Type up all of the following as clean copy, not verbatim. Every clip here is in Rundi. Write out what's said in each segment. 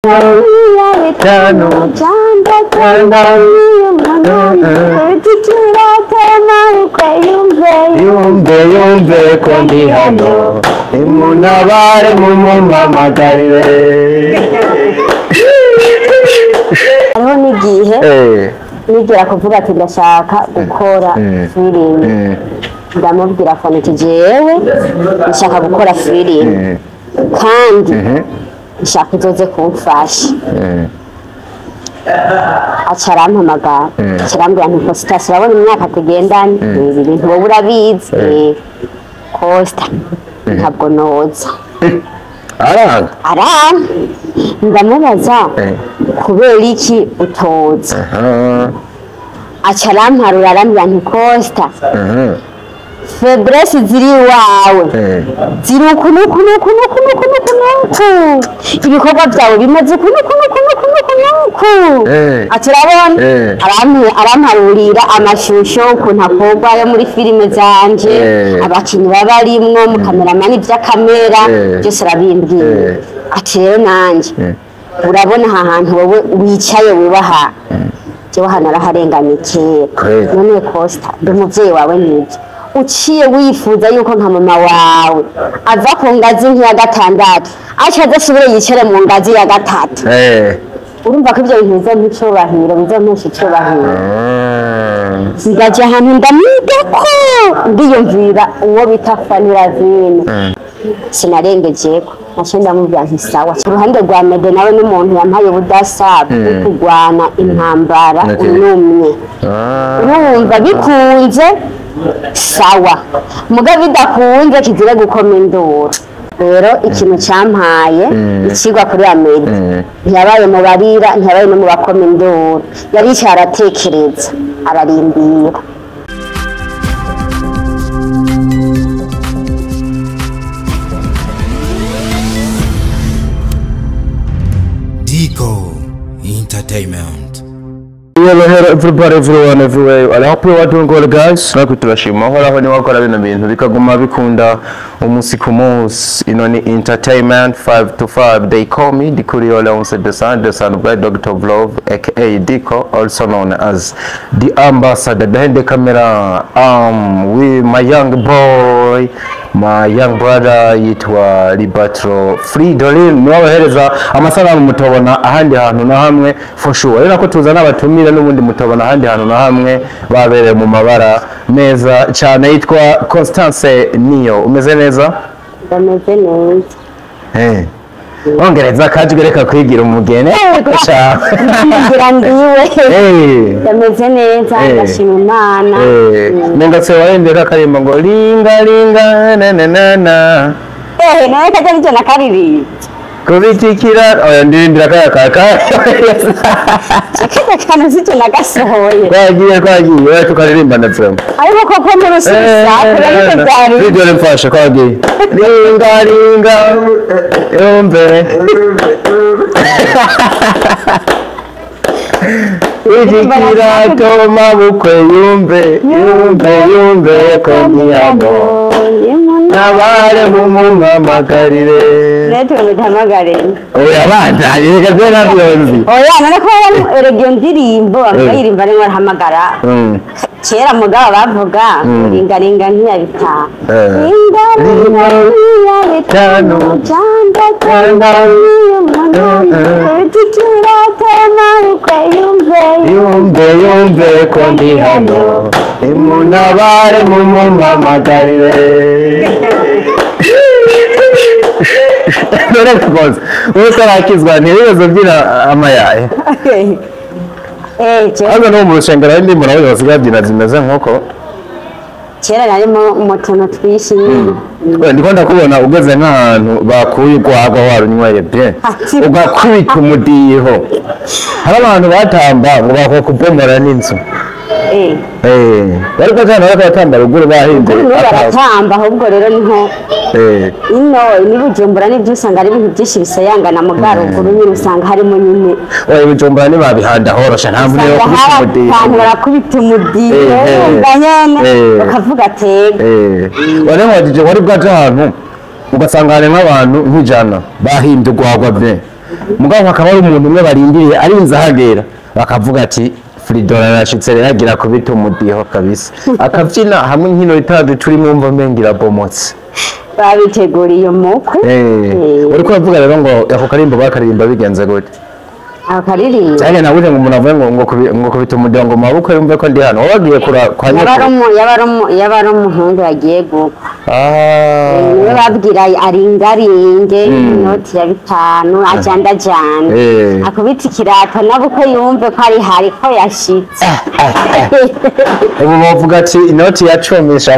Tano, yumve yumve ko ndi hano, nimuntabare mumumpamagarire. Hariho n'igihe nigera kuvuga ati ndashaka gukora filime, ndamubwira Fanny, jewe nshaka gukora filime kandi nshaka uzoze kumfasha. Aca arampamagara, aca arambwira nti: "Costa, urabona imyaka tugendanye, ibi bintu wowe urabizi." Costa, ntabwo noza. Aranga. Aranga. Ndamubaza kubera iki utoza. Aca aramparura, arambwira nti: "Costa, faiblesses ziri iwawe ziri uku n'uku n'uku n'uku n'uku n'uku n'uku, ibikorwa byawe bimeze uku n'uku n'uku n'uku n'uku n'uku." Ati urabona, aramparurira amashusho ukuntu akorwa yo muri filime zanje, abakinnyi baba barimwo, mu kameramani, iby'akamera, byose arabimbwira. Ati rero nanjye urabona aha hantu wowe wicaye wubaha, jewe hano naraharenganye kera. Kweli. None Costa, ndi umuvyeyi wawe, nibyo uciye wifuza yuko nka mama wawe ava ku ngazi nk'iya gatandatu aca adasubire yicare mu ngazi ya gatatu? Urumva ko ibyo bintu bizompa icubahiro, bizompesha icubahiro. Ndaja ahantu ndamwigako, ndiyumvira uwo bita Fanny Lavine, sinarengejeko, naciye ndamubwira nti sawa. Ku ruhande rwa Mede nawe n'umuntu yampaye ubudasa bwo kurwana intambara unumye. Urumva bikunze sawa, muga bidakunze kizire gukoma induru. Rero ikintu cyampaye ikigwa kuri Amede, ntiyabaye mu barira, ntiyabaye no mu bakoma induru, yaricaye aratekereza, ararindira. Dico Entertainment. Hello, hello, everybody, everyone, everywhere. I hope you are doing well, guys. Natwe turashima uhoraho niwe wakora bino bintu bikaguma bikunda umunsi ku munsi. Ino ni Entertainment 5 to 5. They call me Dikurio Leonce the Son, the son of God, Doctor of Love, aka Diko, also known as the Ambassador. Behind the camera, with my young boy, my young brother yitwa Libatro Fridolin, niwe abahereza amasanamu mutobona ahandi hantu na hamwe for sure. Rero ko tuzana abatumira n'ubundi mutobona ahandi hantu na hamwe, babereye mu mabara meza cyane, yitwa Constance Niyo. Umeze neza? Ndameze neza. Ongereza akajwi, reka kwigira umugeni. Yego sha. Ngira ndiwe. Ndameze neza, ndashima Imana. Nenga se warembye kakarimba ngo linga linga na na na na. Nawe kajya nicyo nakaririmba. Kubitikira oya, ndirimbira kaya kaka. Akajya kantu sicyo nagasohoye. Twagiye, twagiye, oya, tukaririmba na vraiment. Ariko koko muri rusubiza kurabiko byari. Video mfasha, twagiye. Linga linga yumve. Kubitikira toma bukwe yumve yumve yumve ko ndiyamo. Nabare mumumpamagarire. Rero muhamagare. Oya bana, reka twe nabyo nzi. Oya, none ko erega iyo ndirimbo bakayirimba arimo arahamagara kera, mugabo bavuga ringaringa nk'iya bitanu, ringaringa nk'iya bitanu, cyangwa cyangwa nk'iy'umunani, utikira toma yumve yumve yumve ko ndi hano, nimuntabare mumumpamagarire. None rwose wowe utarakizwa ntibibazo byina amayaye? Kera. Hano no mu rusengero hari indirimbo nawe basigaye babyina zimeze nk'uko. Kera nari mu tuntu twinshi nyine. We, ndiko ndakubona ugeze nk'ahantu bakuye urwagwa warunyweye bien, ugakubita umudiho, hari abantu batamba ngo bakwiye kubomora n'inzu. Bariko cyane bariko batamba ruguru bahinze. Ubu baratamba ahubwo rero niho ino ni Bujumbura nibyo usanga ari ibintu byinshi bisayangana, mu ruguru nyine usanga harimo nyine. Oya, Bujumbura ntibabihanda horosha, nta mvune yo usanga kubita hari umudiho. abantu barakubita umudiho, wumva nyene bakavuga tega. Wari wajije, wari bwaje ahantu ugasanga hari nk'abantu nk'ijana bahimbye urwagwa bien? Mugabo hakaba hari umuntu umwe barindiriye arinze ahagera bakavuga ati Fridolin arashitse rero agira kubita umudiho kabisa. Akavyina hamwe nkino itaje turi mwumva mengira bomotse. Babiteguriye umukwe. Uriko uravuga rero ngo ako karimbo bakaririmba bigenze gute? Akaririmba. Cyane nawe ngo umuntu avuye ngo kubita umudiho ngo mabukwe yumve ko ndi hano. Wagiye kura kwa nyoko. Yabari umuhungu yagiye gukwa. Niwe babwira aringaringe inoti ya 5 ajanda jana. Akubita ikirato nabukwe yumve ko ari hari ko yashitse. Ubu bavuga ati inoti ya 10 sha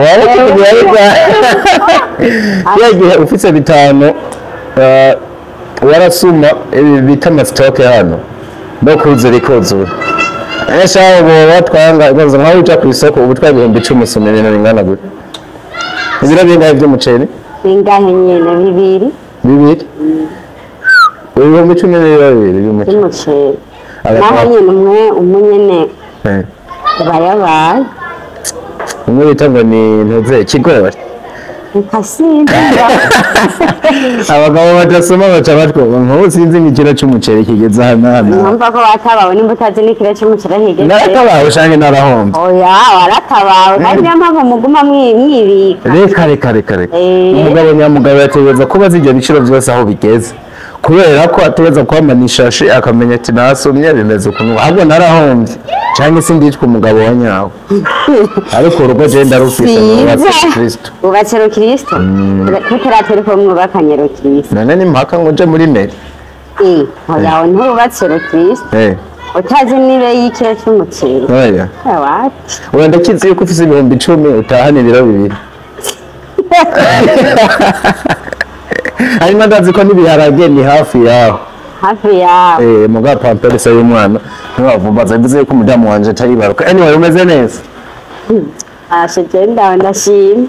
yagiye ufite 5 warasuma bita amastoke hano no kuze rikozura. Esha ubu batwanga ibaza nkaho uja ku isoko ubu twa 10,000 usuma ibintu bingana gute? Ibiro bingahe by'umuceri? Bingahe nyene? Bibiri. Bibiri? 10,000 n'ibiro bibiri by'umuceri. Naho nyene umwe nyene bayabaye. Umwe bita ngo ni ntuze kigori. Nkasinda. Abagabo badasoma baca batwoba nko sinzi nk'ikiro cy'umuceri kigeze hano hano. Numva ko batabawe nimba utazi n'ikiro cy'umuceri kigeze. Naratabawe shange narahomba. Oya waratabawe kandi niyo mpamvu muguma mwibika. Reka. Umugabo nyamugabo yategereza kuba azi ibyo biciro byose aho bigeze. Kubera ko ategereza kwamana ishashi akamenya ati nasomye bimeze ukuntu ahubwo narahombye canke sinditwa umugabo wa nyawe. Ariko urugo je ndarufise nubatse Kristo. Ubatse Kristo? Tutaratere ko mwubakanye Kristo. None ni mpaka ngo nje muri meri. Oya ntubatse Kristo. Utazi nibe y'ikiro cy'umuceri. Oya. Wapi? Oya ndakizi yuko ufise 10,000 utahana ibiro 2. Hanyuma ndazi ko n'ibiharage ni hafi yaho. Hafi yaho. Muga pampers y'umwana ntiwavumbaza bivuze yuko umudamu wanje ataribaruka. Anyway umeze neza. Ashe ndashima.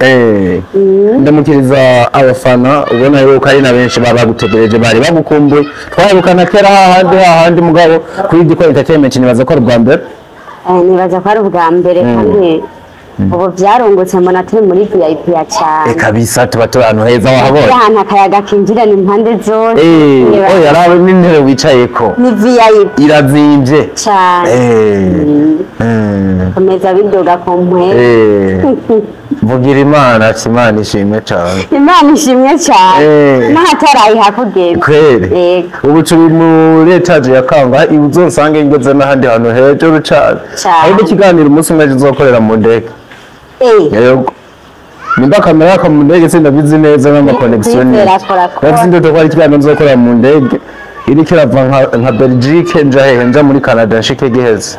Ndamukiriza abafana ubona yuko ari na benshi baba bagutegereje bari bagukumbuye. Twahebukana kera hahandi mugabo kuri Gikwa Entertainment nibaza ko ari ubwa mbere. Nibaza ko ari ubwa mbere kandi ubu byarungutse mbona turi muri VIP ya cyane. Kabisa tuba turi ahantu heza wahabonye. Ahantu akayaga kinjira ni impande zose. Oya rabe n'intebe wicayeko. Ni VIP. Irazimvye. Cyane. Komeza bidoga ku mpwe. Vugira Imana ati Imana ishimwe cyane. Imana ishimwe cyane. N'ahatarayiha kugeza. Kweli. Ubu turi muri etage ya Kanga uzonsange ngeze n'ahandi hantu hejuru cyane. Hari n'ikiganiro umunsi umwe uzokorera mu ndege. Yego. Nimba kamera yako mu ndege sindabizi neza n'ama connection. Ndafite indoto ko ari ikiganiro nzokorera mu ndege iriko irava nka Belgique nja hehe nja muri Canada nshike giheze.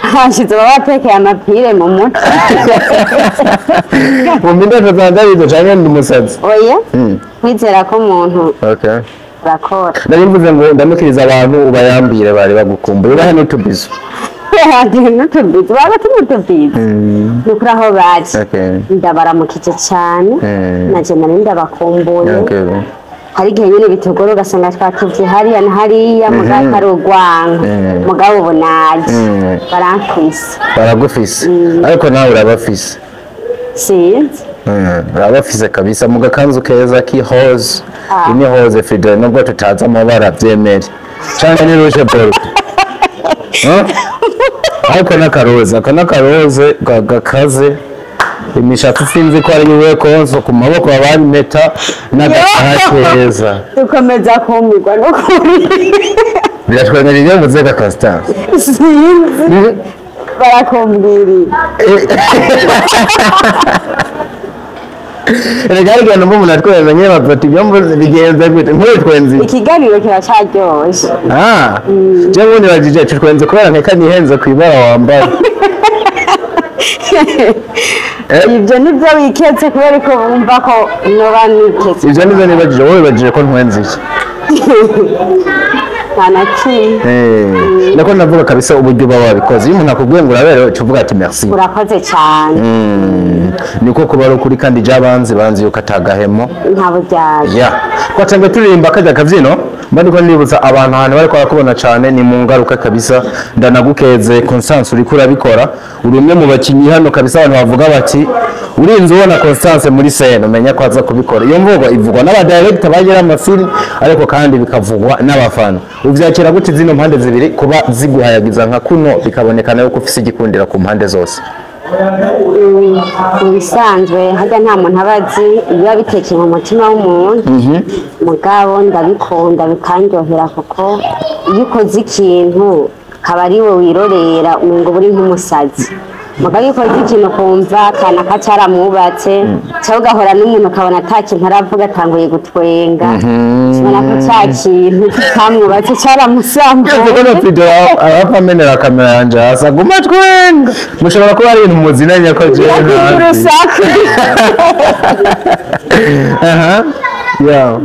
Hashize baba batekeye amapire mu mutwe. Mu mindoto zanje arizo canke ndi umusazi. Oya. Kwizera ko umuntu urakora. Nari mvuze ngo ndamukiriza abantu ubayambire bari bagukumbuye ubahe n'utubizo. N'utubizo baba tumutubizo. Nukuri aho baje. Ndabaramukije cyane. Naje nari ndabakumbuye. Hari igihe nyine bitugora ugasanga twatuvye hariya na hariya mugabo ari urwango. Mugabo ubu naje. Baramfise. Baragufise. Ariko nawe urabafise. Sinzi. Urabafise kabisa mu gakanzu keza ki hose. Ini hose Fridolin nubwo tutazi amabara vyemere. Canke ni rouge bordeaux. Ariko n'akaroze, aka n'akaroze gakaze. Imishatsi sinzi ko ari iwe konso ku maboko abari impeta n'agasaha keza. Dukomeza kumirwa n'ukuri. Biratwengeje iyo mvuze ka Constance. Sinzi. Barakumbwiriye. Erega hari igihe numva umuntu atwenze nyine bavuga ati ibyo mvuze bigenze gute nk'utwenze. Ikiganiro kiracaryoshe. Jewe ubundi bagije tutwenze kubera nkeka nihenze ku ibara wambaye. Ibyo nibyo wiketse kubera ko wumva ko noba niketse. Ibyo nibyo nibagije wowe wibagije ko ntwenze iki? Nta na kimwe. Nako navuga kabisa uburyo uba wabikoze. Iyo umuntu akubwiye ngo uraberewe uca uvuga ati merci. Urakoze cyane. Niko kuba ari ukuri kandi jabanzi banzi yuko atagahemo. Nta buryarya. Twatangiye turirimba kajya kabyino. Mba ndibutsa abantu ahantu bariko barakubona cyane ni mu ngaruka kabisa. Ndanagukeze Constance, uriko urabikora, uri umwe mu bakinyi hano kabisa. Abantu bavuga bati urinze ubona Constance muri scène umenya ko aza kubikora. Iyo mvugo ivugwa n'aba director bagira amafilm, ariko kandi bikavugwa n'abafana. Uvyakira gute zino mpande zibiri kuba ziguhayagiza nka kuno, bikabonekana yuko ufise igikundira ku mpande zose? Mu bisanzwe harya nta muntu aba azi ibiba bitekeye mu mutima w'umuntu. Mugabo ndabikunda, bikandyohera, kuko iyo ukoze ikintu kaba ari we wirorera, umengo uri nk'umusazi. Mugabo iyo ukoze ikintu ukumva kanaka caramwubatse, cyangwa ugahora n'umuntu ukabona ata kintu aravuga atanguye gutwenga, ubona ko ca kintu kitamwubatse, caramusambuye. Kuko video abapfa amenera kamera yanje hasi aguma twenga, mushobora kuba ari ibintu muzinanye ko jewe yagize ntazi. Urusaku. Aha, yeah.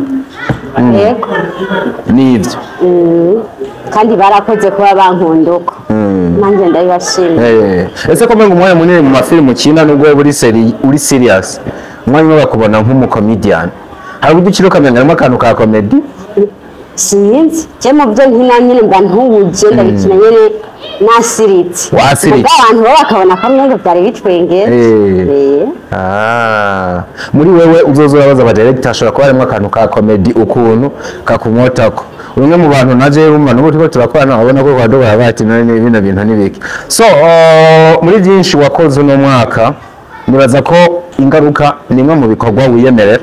Yego. Nivyo. Kandi barakoze kuba bankunda uko, nanjye ndabibashimiye. Ese ko mwenga umwanya munini mu mafilmu ukina, nubwo wowe uri seri, uri serious, umwanya umwe bakubona nk'umucomedian, hari uburyo ukina ukamenya harimo akantu ka comedy? Sinzi, je mu byo nkina nyine mba ntuje, ndabikina nyine nasiritse. Wasiritse. Ubwo abantu bo bakabona ko mwenga byari bitwengera. Ah, muri wewe uzoza urabaza aba director, ashobora kuba harimo akantu ka comedy ukuntu kakumotako. Umwe mu bantu naje rumva n'ubu turiko turakorana, abona ko kwa doga bati none bino bintu nibiki. So muri byinshi wakoze uno mwaka, nibaza ko ingaruka ni imwe mu bikorwa wiyemerera.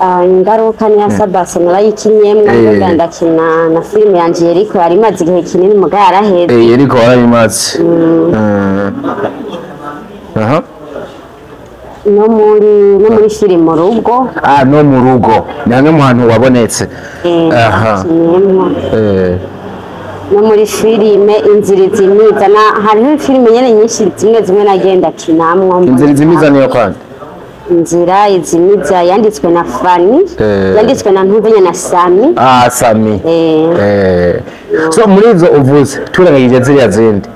Ah, ingaruka ni ya Sabase narayikinyemwo. Ndakina na filime yanje Yeriko, yari imaze igihe kinini muga yaraheze. Yeriko warayimaze. Aha. No muri filime Urugo. Ah, no mu rugo ni hamwe mu hantu wabonetse. Aha. Nakinyemwo. No muri filime Inzira Izimiza, na hariho filime nyene nyinshi zimwe zimwe nagenda kinamwo. Inzira Izimiza niyo kandi? Inzira Izimiza yanditswe na Fani, yanditswe na Ntuvenya na Sami. Ah, Sami. So muri izo uvuze, turengagije ziriya zindi,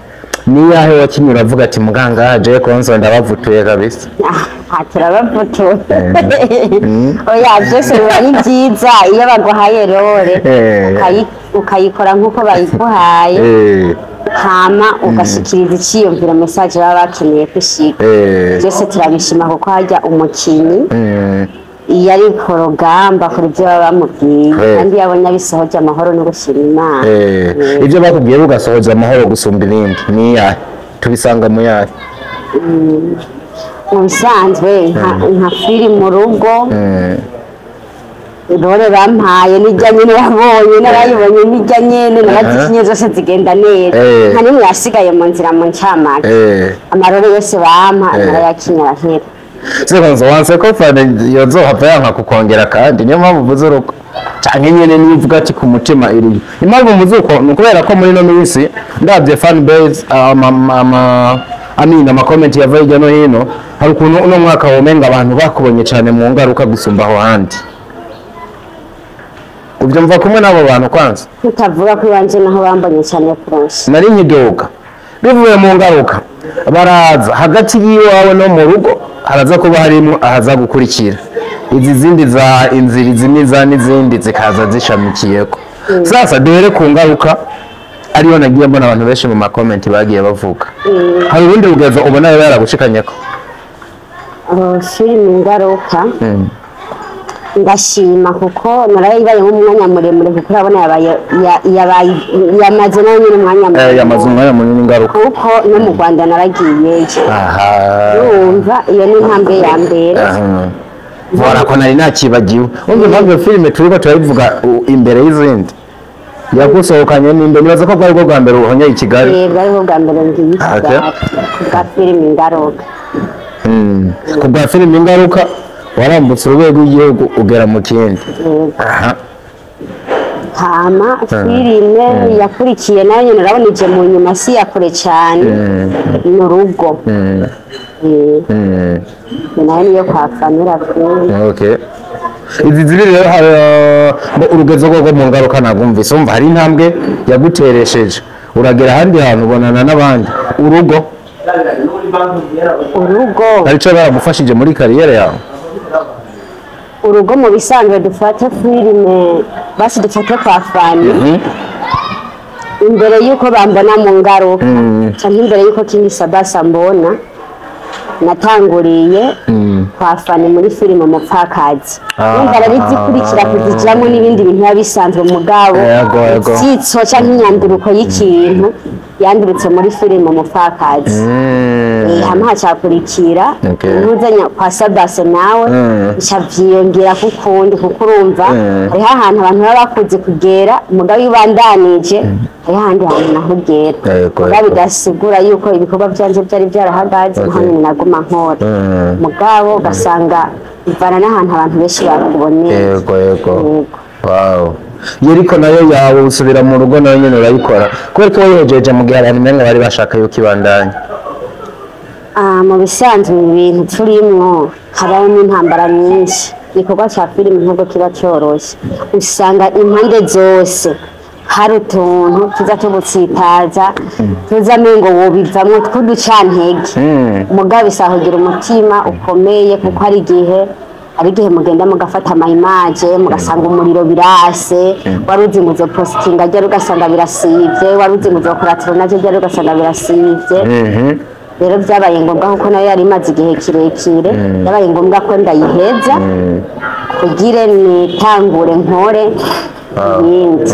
ni yahe wakinye uravuga ati muganga je konso ndabavutuye kabisa? Ah, turabavutuye? Oya, byose biba ari byiza iyo baguhaye role, ukayikora nk'uko bayiguhaye, hama ugashikiriza iciyumviro, message baba bakeneye kwishika. Byose turabishima, kuko harya umukinyi iyo ari ku rugamba akora ibyo baba bamubwiye, kandi iyo abonye abisohoje amahoro no gushima Imana. Ibyo bakubwiye ugasohoza amahoro gusumba ibindi ni iyahe? Tubisanga mu yahe? Mu bisanzwe nka filime Urugo, role bampaye nijya nyene yabonye, n'abayibonye nijya nyene narazikinye zose zigenda neza. Nta n'imwe yasigaye mu nzira mu ncamake. Amarole yose bampa narayakinye arahera. Sekonzo wanse ko fane yozohava yanka kukongera, kandi niyo mpamvu uvuze urugo canke nyene niyo uvuga ati ku mutima iriyo. Impamvu mvuze uko ni ukubera ko muri ino minsi ndabye fan base, ama amina ama comment yava hirya no hino, hari ukuntu uno mwaka womenga abantu bakubonye cane mu ngaruka gusumba aho handi. Ubyumva kumwe n'abo bantu kwanza? Tutavuga ko iwanje naho bambonye cyane kurusha. Nari nkidoga bivuye mu ngaruka, baraza hagati y'iwawe no mu rugo, haraza kuba harimo ahaza gukurikira izi zindi za Inzira Izimiza n'izindi zikaza zishamikiyeko. Sasa duhere ku ngaruka, ariyo nagiye mbona abantu benshi mu makomenti bagiye bavuga. Hari urundi rugezo ubona yaba yaragushikanyeko? Oh, filime Ingaruka ndashima, kuko narayibaye nk'umwanya muremure, kuko urabona yabaye yamaze nayo nyine umwanya muremure. Yamaze umwanya munini Ingaruka. Kuko no mu Rwanda naragiyeyo. Urumva iyo ni intambwe ya mbere. Voilà ko nari nakibagiwe. Umva impamvu iyo filime turiko turayivuga imbere y'izindi. Yagusohokanye n'imbe, nibaza ko bwari bwo bwa mbere uhonyeye i Kigali. Bwari bwo bwa mbere ngiye i Kigali ku bwa filime Ingaruka. Ku bwa filime Ingaruka warambutse urwego rw'igihugu ugera mu kindi. Yego. Aha. Hama filime yakurikiye nayo nyine urabona ije mu nyuma, si yakure cyane, ni Urugo. Nayo niyo kwa Fanira filime. Okay. Izi ziri rero hari urugezo rwo mu ngaruka nagumvise. Umva, hari intambwe yaguteresheje. Uragera ahandi hantu ubonana n'abandi. Urugo Urugo hari icyo baragufashije muri carrière yawe? Urugo mu bisanzwe dufate filime, basi dufate kwa Fani, imbere yuko bambona mu ngaruka canke imbere yuko King Sabasa mbona, natanguriye kwa Fani muri filime Umupfakazi. Numva rero izikurikira kuzijamwo n'ibindi bintu biba bisanzwe, mugabo Yego, yego. itsitso canke inyanduruko y'ikintu yandurutse muri filime Umupfakazi. Hama hacakurikira intuzanya kwa Sabase nawe, bica vyiyongera kukundi, kuko urumva hariho ahantu abantu baba bakuze kugera, mugabo iyo ubandanije hariho ahandi hantu naho ugera. Mugabo bidasigura yuko ibikorwa vyanje vyari vyarahagaze, naho nyene naguma nkora, mugabo ugasanga bivana n'ahantu abantu benshi bakuboneye. Yego. Yego. Wow. Iyo ariko nayo yawe usubira mu rugo nayo nyene urayikora, kubera ko wayihejeje mu gihe abantu umenga bari bashaka yuko ibandanya. Mu bisanzwe ibi bintu turimwo habaho n'intambara nyinshi. Igikorwa ca filime ntabwo kiba cyoroshe, usanga impande zose hari utuntu tuza tugutsitaza, tuza mengo wobivamwo tw'uducantege. Mugabo bisaba kugira umutima ukomeye, kuko hari igihe mugenda mugafata ama image, mugasanga umuriro birase, wari uzi ngo uzopositinga ryari ugasanga birasivye, wari uzi ngo uzokora tournage ryari ugasanga birasivye. Rero byabaye ngombwa, kuko nayo yari imaze igihe kirekire, byabaye ngombwa ko ndayiheza kugire nitangure nkore ibindi.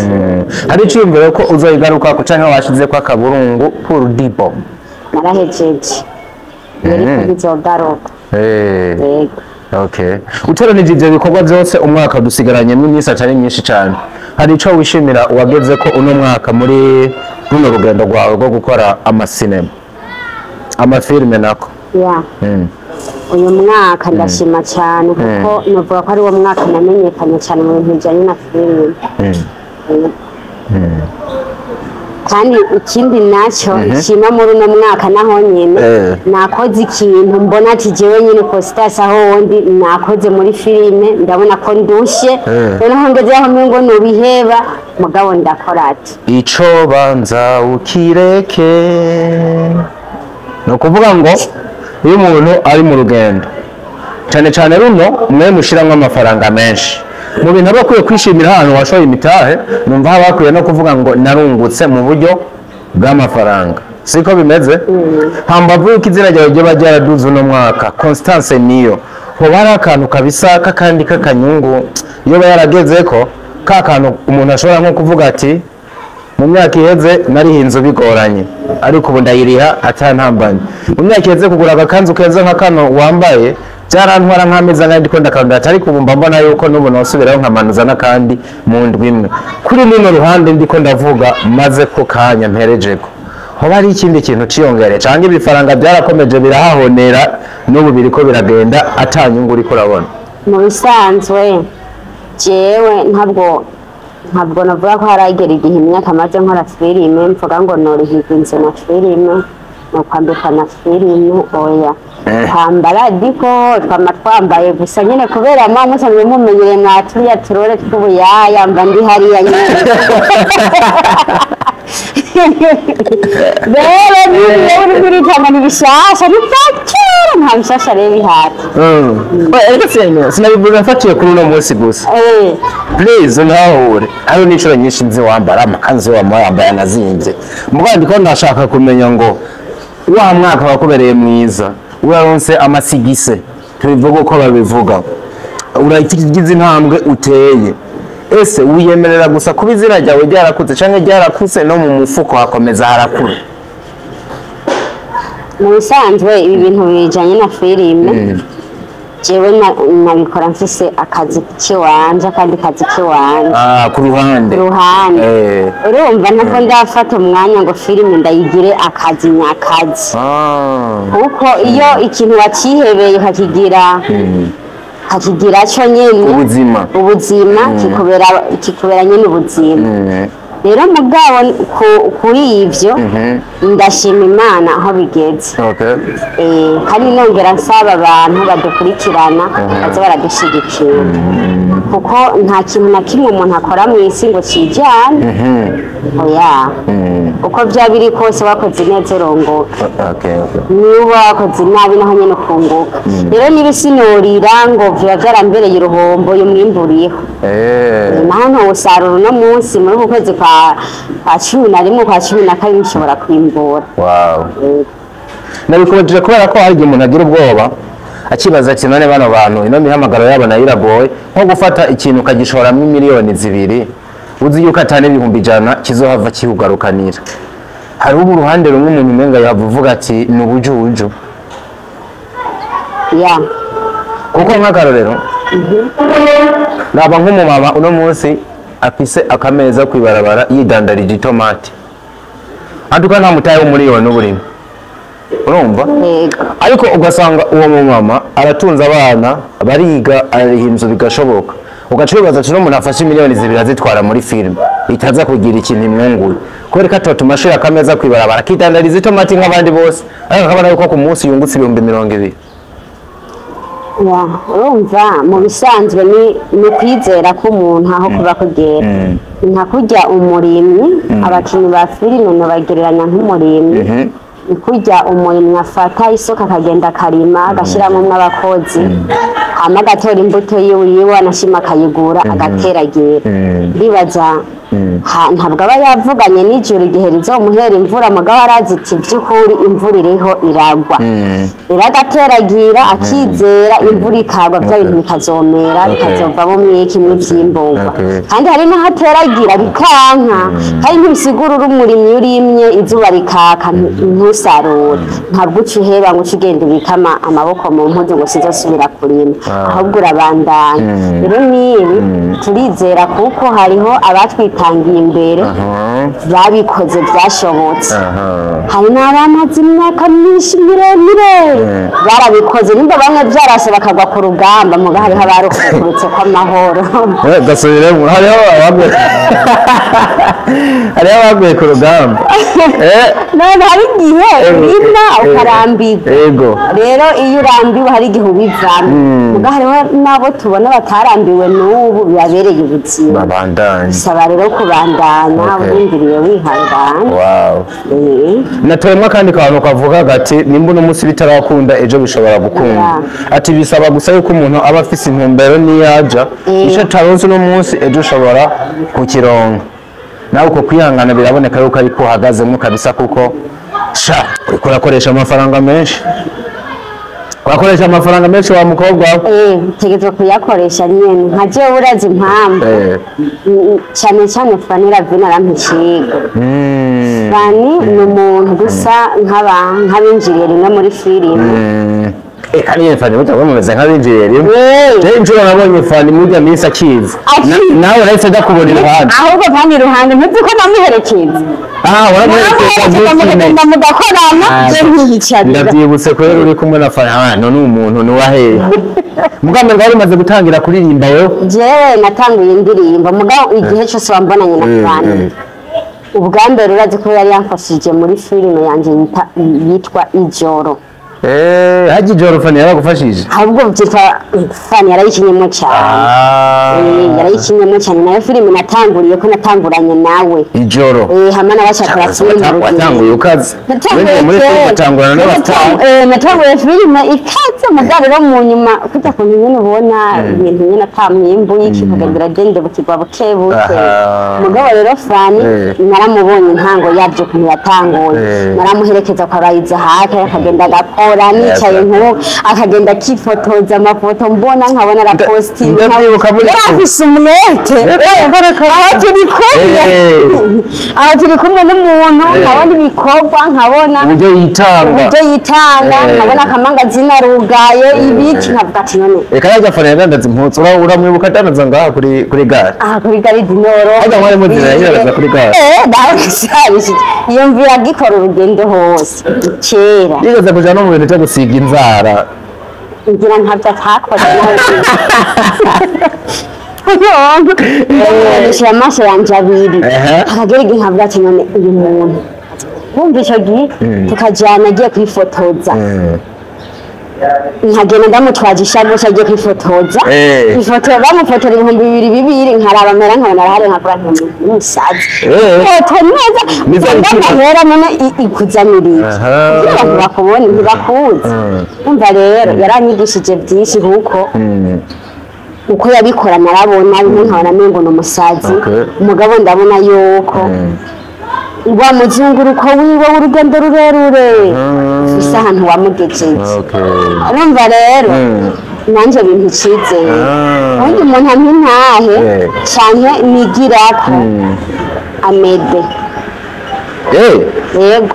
Hari iciyumviro ko uzoyigarukako canke washizeko akaburungu pour dibo? Narahejeje yari kubizogaruka. Yego. Okay. Uteranije ivyo bikorwa byose, umwaka dusigaranyemo iminsi atari myinshi cyane, hari ico wishimira wageze ko uno mwaka muri runo rugendo rwawe rwo gukora amasinema, amafilime nako? Ya. Uyu mwaka ndashima cyane, kuko navuga ko ari wo mwaka namenyekanye cyane mu bintu bijyanye na filime. Kandi ikindi nacyo nshima muri uno mwaka naho nyine, nakoze ikintu mbona ati jewe nyine Constance aho wundi nakoze muri filime, ndabona ko ndushye. Noneho ngeze aho ngo nubiheba, mugabo ndakora ati Ico banza ukireke. Ni ukuvuga ngo iyo umuntu ari mu rugendo, cyane cyane runo mwe mushiramwo amafaranga menshi mu bintu, aba akwiye kwishimira ahantu washoye imitahe. Numva haba hakwiye no kuvuga ngo narungutse mu buryo bw'amafaranga, siko bimeze? Hambavu yuko izina ryawe ryoba ryaraduze uno mwaka, Constance niyo hoba hari akantu kabisa k'akandi k'akanyungu yoba yarageze ko, ka kantu umuntu ashobora nko kuvuga ati mu myaka iheze nariha inzu bigoranye, ariko ubu ndayiriha atantambanye. Mu myaka iheze kugura agakanzu keza nka kano wambaye byarantwara nk'amezi ane ndiko ndakanda, ariko ubu mba mbona yuko n'ubu nosubirayo nkamanuza n'akandi mu ndwi imwe. Kuri runo ruhande ndiko ndavuga maze ko kanya mperejeko, hoba hari ikindi kintu ciyongere, canke ibifaranga byarakomeje birahahonera n'ubu biriko biragenda atanyungu uriko urabona? Mu bisanzwe jewe ntabwo navuga ko haragera igihe imyaka maze nkora filime mvuga ngo norihirwa inzu na filime, no kwambikwa na filime, oya. Twambara diko twama twambaye gusa nyine, kubera mwa musanzwe mumenyereye mwa turiya turore tw'ubuyaya, mba ndi hariya nyine. Rero niyo uri kuritanga ni bishasha, ni bya kera, nta bishasha rero bihari. Ariko sinabivuga mfatiye kuri uno munsi gusa. Please ntahure, hariho n'inshuro nyinshi nzi wambara amakanzu, wambaye anazinze. Mugabo ndiko ndashaka kumenya ngo wa mwaka wakubereye mwiza, uraronse amasigise, tubivuga uko babivuga, uragize intambwe uteye, ese wiyemerera gusa kuba izina ryawe ryarakuze, canke ryarakuze no mu mufuko hakomeza harakura? Mu bisanzwe ibi bintu bijanye na filime, jewe nabikora mfise akazi kiwanje, akandi kazi kiwanje. Ku ruhande. Ku ruhande. Urumva ntabwo ndafata umwanya ngo filime ndayigire akazi nyakazi, kuko iyo ikintu wakihebeye ukakigira cyo nyene Ubuzima. Ubuzima kikubera nyene ubuzima. Rero mugabo kuri ivyo ndashima Imana aho bigeze. Kandi nongera nsaba abantu badukurikirana baze baradushigikira. Kuko nta kintu na kimwe umuntu akora mu isi ngo kijyane. Oya, uko byaba biri kose wakoze neza urongoka. Niba wakoze nabi naho nyine ukunguka. Rero niba isinurira ngo biba byarambereye uruhombo yumwimburiyeho, naho ntawusarura uno munsi muri uku kwezi kwa 11 kwa 12 nshobora kwimbura. Wow. Nabikubajije kubera ko hari igihe umuntu agira ubwoba akibaza ati none bano bantu ino mihamagaro yabo nayo iragoye, nko gufata ikintu ukagishoramo 2 miliyoni uzi yuko atane 100,000 kizohava kihugarukanira. Hari ubu uruhande rumwe umuntu umenga yava uvuga ati ni ubujuju. Kuko nk'akarorero naba nk'umumama uno munsi afise akameza kwibarabara yidandarije itomati, antuka nta mutahe w'umuriyoni uburimo, urumva? Yego. Ariko ugasanga uwo mumama aratunze abana, bariga, arariha inzu, bigashoboka. Ugaca wibaza ati n'umuntu afashe 2 miliyoni azitwara muri filime itaza kugira ikintu imwunguye, kubera ko atotuma ashira akameza kwibarabara akidandariza itomati nk'abandi bose, ariko akabona yuko ku munsi yungutse 20,000. Ya, urumva mu bisanzwe ni ukwizera k'umuntu aho kuba kugera. Ni nka kurya umurimyi, abakinnyi ba filime bagereranya nk'umurimyi. Ni kurya umurimyi afata isuka akagenda akarima, agashyiramo abakozi, hama agatora imbuto yiwe anashima akayigura, agateragira. Ndibaza ntabwo aba yavuganye n'ijuru igihe rizomuhera imvura, mugabo arazi iti by'ukuri imvura iriho iragwa. Rero agateragira akizera, imvura ikagwa, bya bintu bikazomera, bikazovamo mwiki mw'ivyimburwa. Kandi hari n'aho ateragira bikanka, kandi ntibisigura uri umurimyi urimye izuba rikaka ntusarure, ntabwo uca uheba ngo uce ugenda ubika amaboko mu mpuzu ngo sizosubira kurima, ahubwo urabandanya. Rero n'ibi turizera kuko hariho abatwitangiye imbere babikoze byashobotse. Hari n'abamaze imyaka myinshi miremire barabikoze, nimba bamwe byarase bakagwa ku rugamba, muga hariho abarukurutse kw'amahoro. Gasubiremo, hariho abaguye ku rugamba. None hari igihe urima ukarambirwa. Rero iyo urambiwe hari igihe ubivamo, muga hariho n'abo tubona batarambiwe n'ubu bibabereye ubuzima. Babandanye. Bisaba rero kubandanya urindiriye wihangana. Natoremwo akandi kantu kavuga gati nimba uno munsi bitarakunda, ejo bishobora gukunda. Ati bisaba gusa yuko umuntu aba afise intumbero niyaja, ico ataronse uno munsi ejo ushobora kukironka. Nawe uko kwihangana biraboneka yuko ariko uhagazemo kabisa, kuko sha uriko urakoresha amafaranga menshi, urakoresha amafaranga menshi wa mukobwa we. Utegerezwa kuyakoresha nyene nka jewe, urazi impamvu? Cyane cyane Fanny Lavine arampa icigwa. Fanny ni umuntu gusa nk'abinjiriye rimwe muri filime. Kandi nyene Fanny burya mumeze nk'abinjiriye rimwe. Jewe inshuro nabonye Fanny murya minsi akiza. Akiza. Nawe nahise ndakubona iruhande. Ahubwo Fanny iruhande, ntuzi ko namuherekeza? Ah, waramuherekeza? Namuherekeza mukagenda mugakorana, je nkiyicarira. Ndabyibutse kubera uri kumwe na Fanny. Ah, none umuntu ni wahehe mugambe ngo wari umaze gutangira kuririmba yo? Jewe natanguye indirimbo, mugabo igihe cyose wambonanye na Fanny ubwa mbere, urazi ko yari yamfashije muri filime yanjye yitwa Ijoro. Eh, haji ijoro Fanny yaragufashije? Ahubwo byitwa Fanny yarayikinyemo cyane. Yarayikinyemo cyane, nayo filime natanguriye ko natanguranye nawe. Ijoro. Hamwe na bashakira filime. Watanguye ukaze. Natanguye Winjiye muri kera. filime utangurana n'abastar. Natanguye filime ikaze, mugabo rero mu nyuma kujya kuntu nyine ubona ibintu nyine ata mwimbu y'iki, ukagenda uragenda bukigwa buke buke. Mugabo rero Fanny naramubonye intango yabyo ukuntu yatanguye. Naramuherekeza kwa Bayiza hake, akagenda agakora nicaye nk'ubu, akagenda akifotoza amafoto mbona, nkabona arapostinga. Ndabyibuka muri Yari afise umwete. Aho turi kumwe, aho turi kumwe n'umuntu, nkabona ibikorwa, nkabona uburyo yitanga. Uburyo yitanga. Nkabona akamangazini arugaye ibiki, nkavuga ati none Reka yarya Fanny yadandaza impuzu, uramwibuka adandaza ngaha kuri gare? Aha kuri gare du Nord. Harya mwari muzira yidandaza kuri gare? Eh, dawe shabishije yumvira agikora urugendo hose kera. Yigeze kuja no mu bintu byo gusiga inzara. Ngira ntabyo atakoze nawe. Ndamuboneshera amaso yanje abiri. Akagera igihe nkavuga ati none uyu muntu, wumva icyo gihe tukajyana agiye kwifotoza. Nkagenda ndamutwaje ishakoshi agiye kwifotoza, ifoto bamufotora 2000 nkaraba mera nkabona arahari, nkavuga nti umusazi foto neza ndamahera none ikuzanira iki kugira abantu bakubone ntibakuzi. Umva rero yaranyigishije byinshi kuko uko yabikora narabona bimwe nkabona mengo ni umusazi. Umugabo ndabona yuko wa muzunguruko wiwe w'urugendo rurerure ufise ahantu wamugejeje. Urumva rero nanje bintu icizere ubundi umuntu ampa intahe canke nigirako Amede. Yego.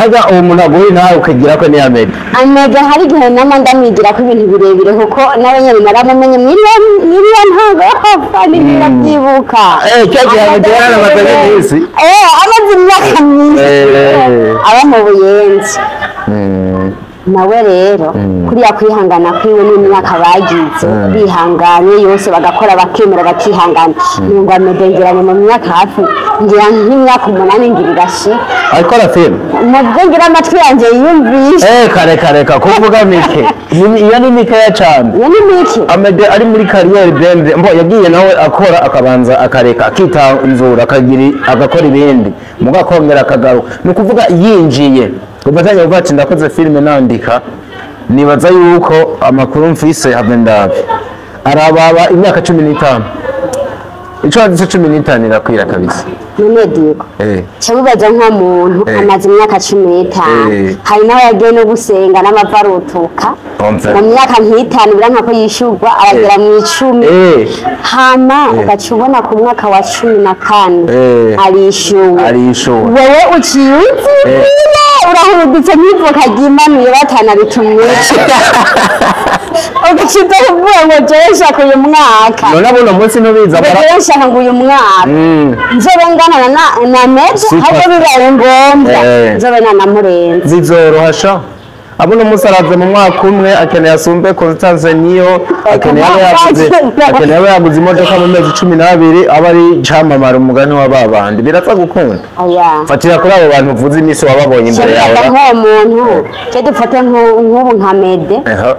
Haga uwo muntu aguha intahe ukigirako ni Amede. Amede hari igihe nama ndamwigirako ibintu birebire kuko nawe nyene naramumenye mwiriya ntango y'akafani ndavyibuka. Cya gihe Amede yaramaze iminsi. Amaze imyaka myinshi aba mu Buyenzi. Nawe rero kuriya kwihangana kwiwe n'imyaka bagize bihanganye yose bagakora bakemera bakihangana, ngo Amede ngira ngo mu myaka hafi ngira nk'imyaka 8 ngira irashika. Ariko arafilm mubwo ngira amatwi yanjye yiyumvishe. Kare kuvuga mike iyo ni mikeya cane. Iyo ni mike. Amede ari muri kariyeri BMV mbo yagiye nawe akora akabanza akareka akitanzura akagira agakora ibindi muga akongera akagaruka, ni ukuvuga yinjiye kuvatanya kuvuga ati ndakoze filime nandika, nibaza yuko amakuru mfise have ndabe arababa imyaka 15 ico handitse 15 irakwira kabisa. None Diko cyabibaza nk'umuntu amaze imyaka 15 hari nawe yagiye no gusenga n'amavarutuka mu myaka nk'itanu biranka ko yishurwa aragera mu 10 hama ugaca ubona ku mwaka wa 14 arishuwe. Wewe uciye urahurudutse nk'ivoka ryimanuye batanaritumye ugaciza kuvuga ngo jewe nshaka uyu mwaka. None abo uno munsi ntubizi jewe nshaka ngo uyu mwaka nzobe ngana na Amede ahubwo bibaye ngombwa nzobe nanamurenze. Zizoroha sha. Abo uno munsi araza mu mwaka umwe akeneye asumbe Constance niyo akeneye abe yaguze imodoka mu mezi 12 aba ari camamara umugani wa babandi birapfa gukunda. Fatira kuri abo bantu uvuze iminsi wababonye imbere yawe. Nk'uwo muntu cyo dufate nk'ubu nka Amede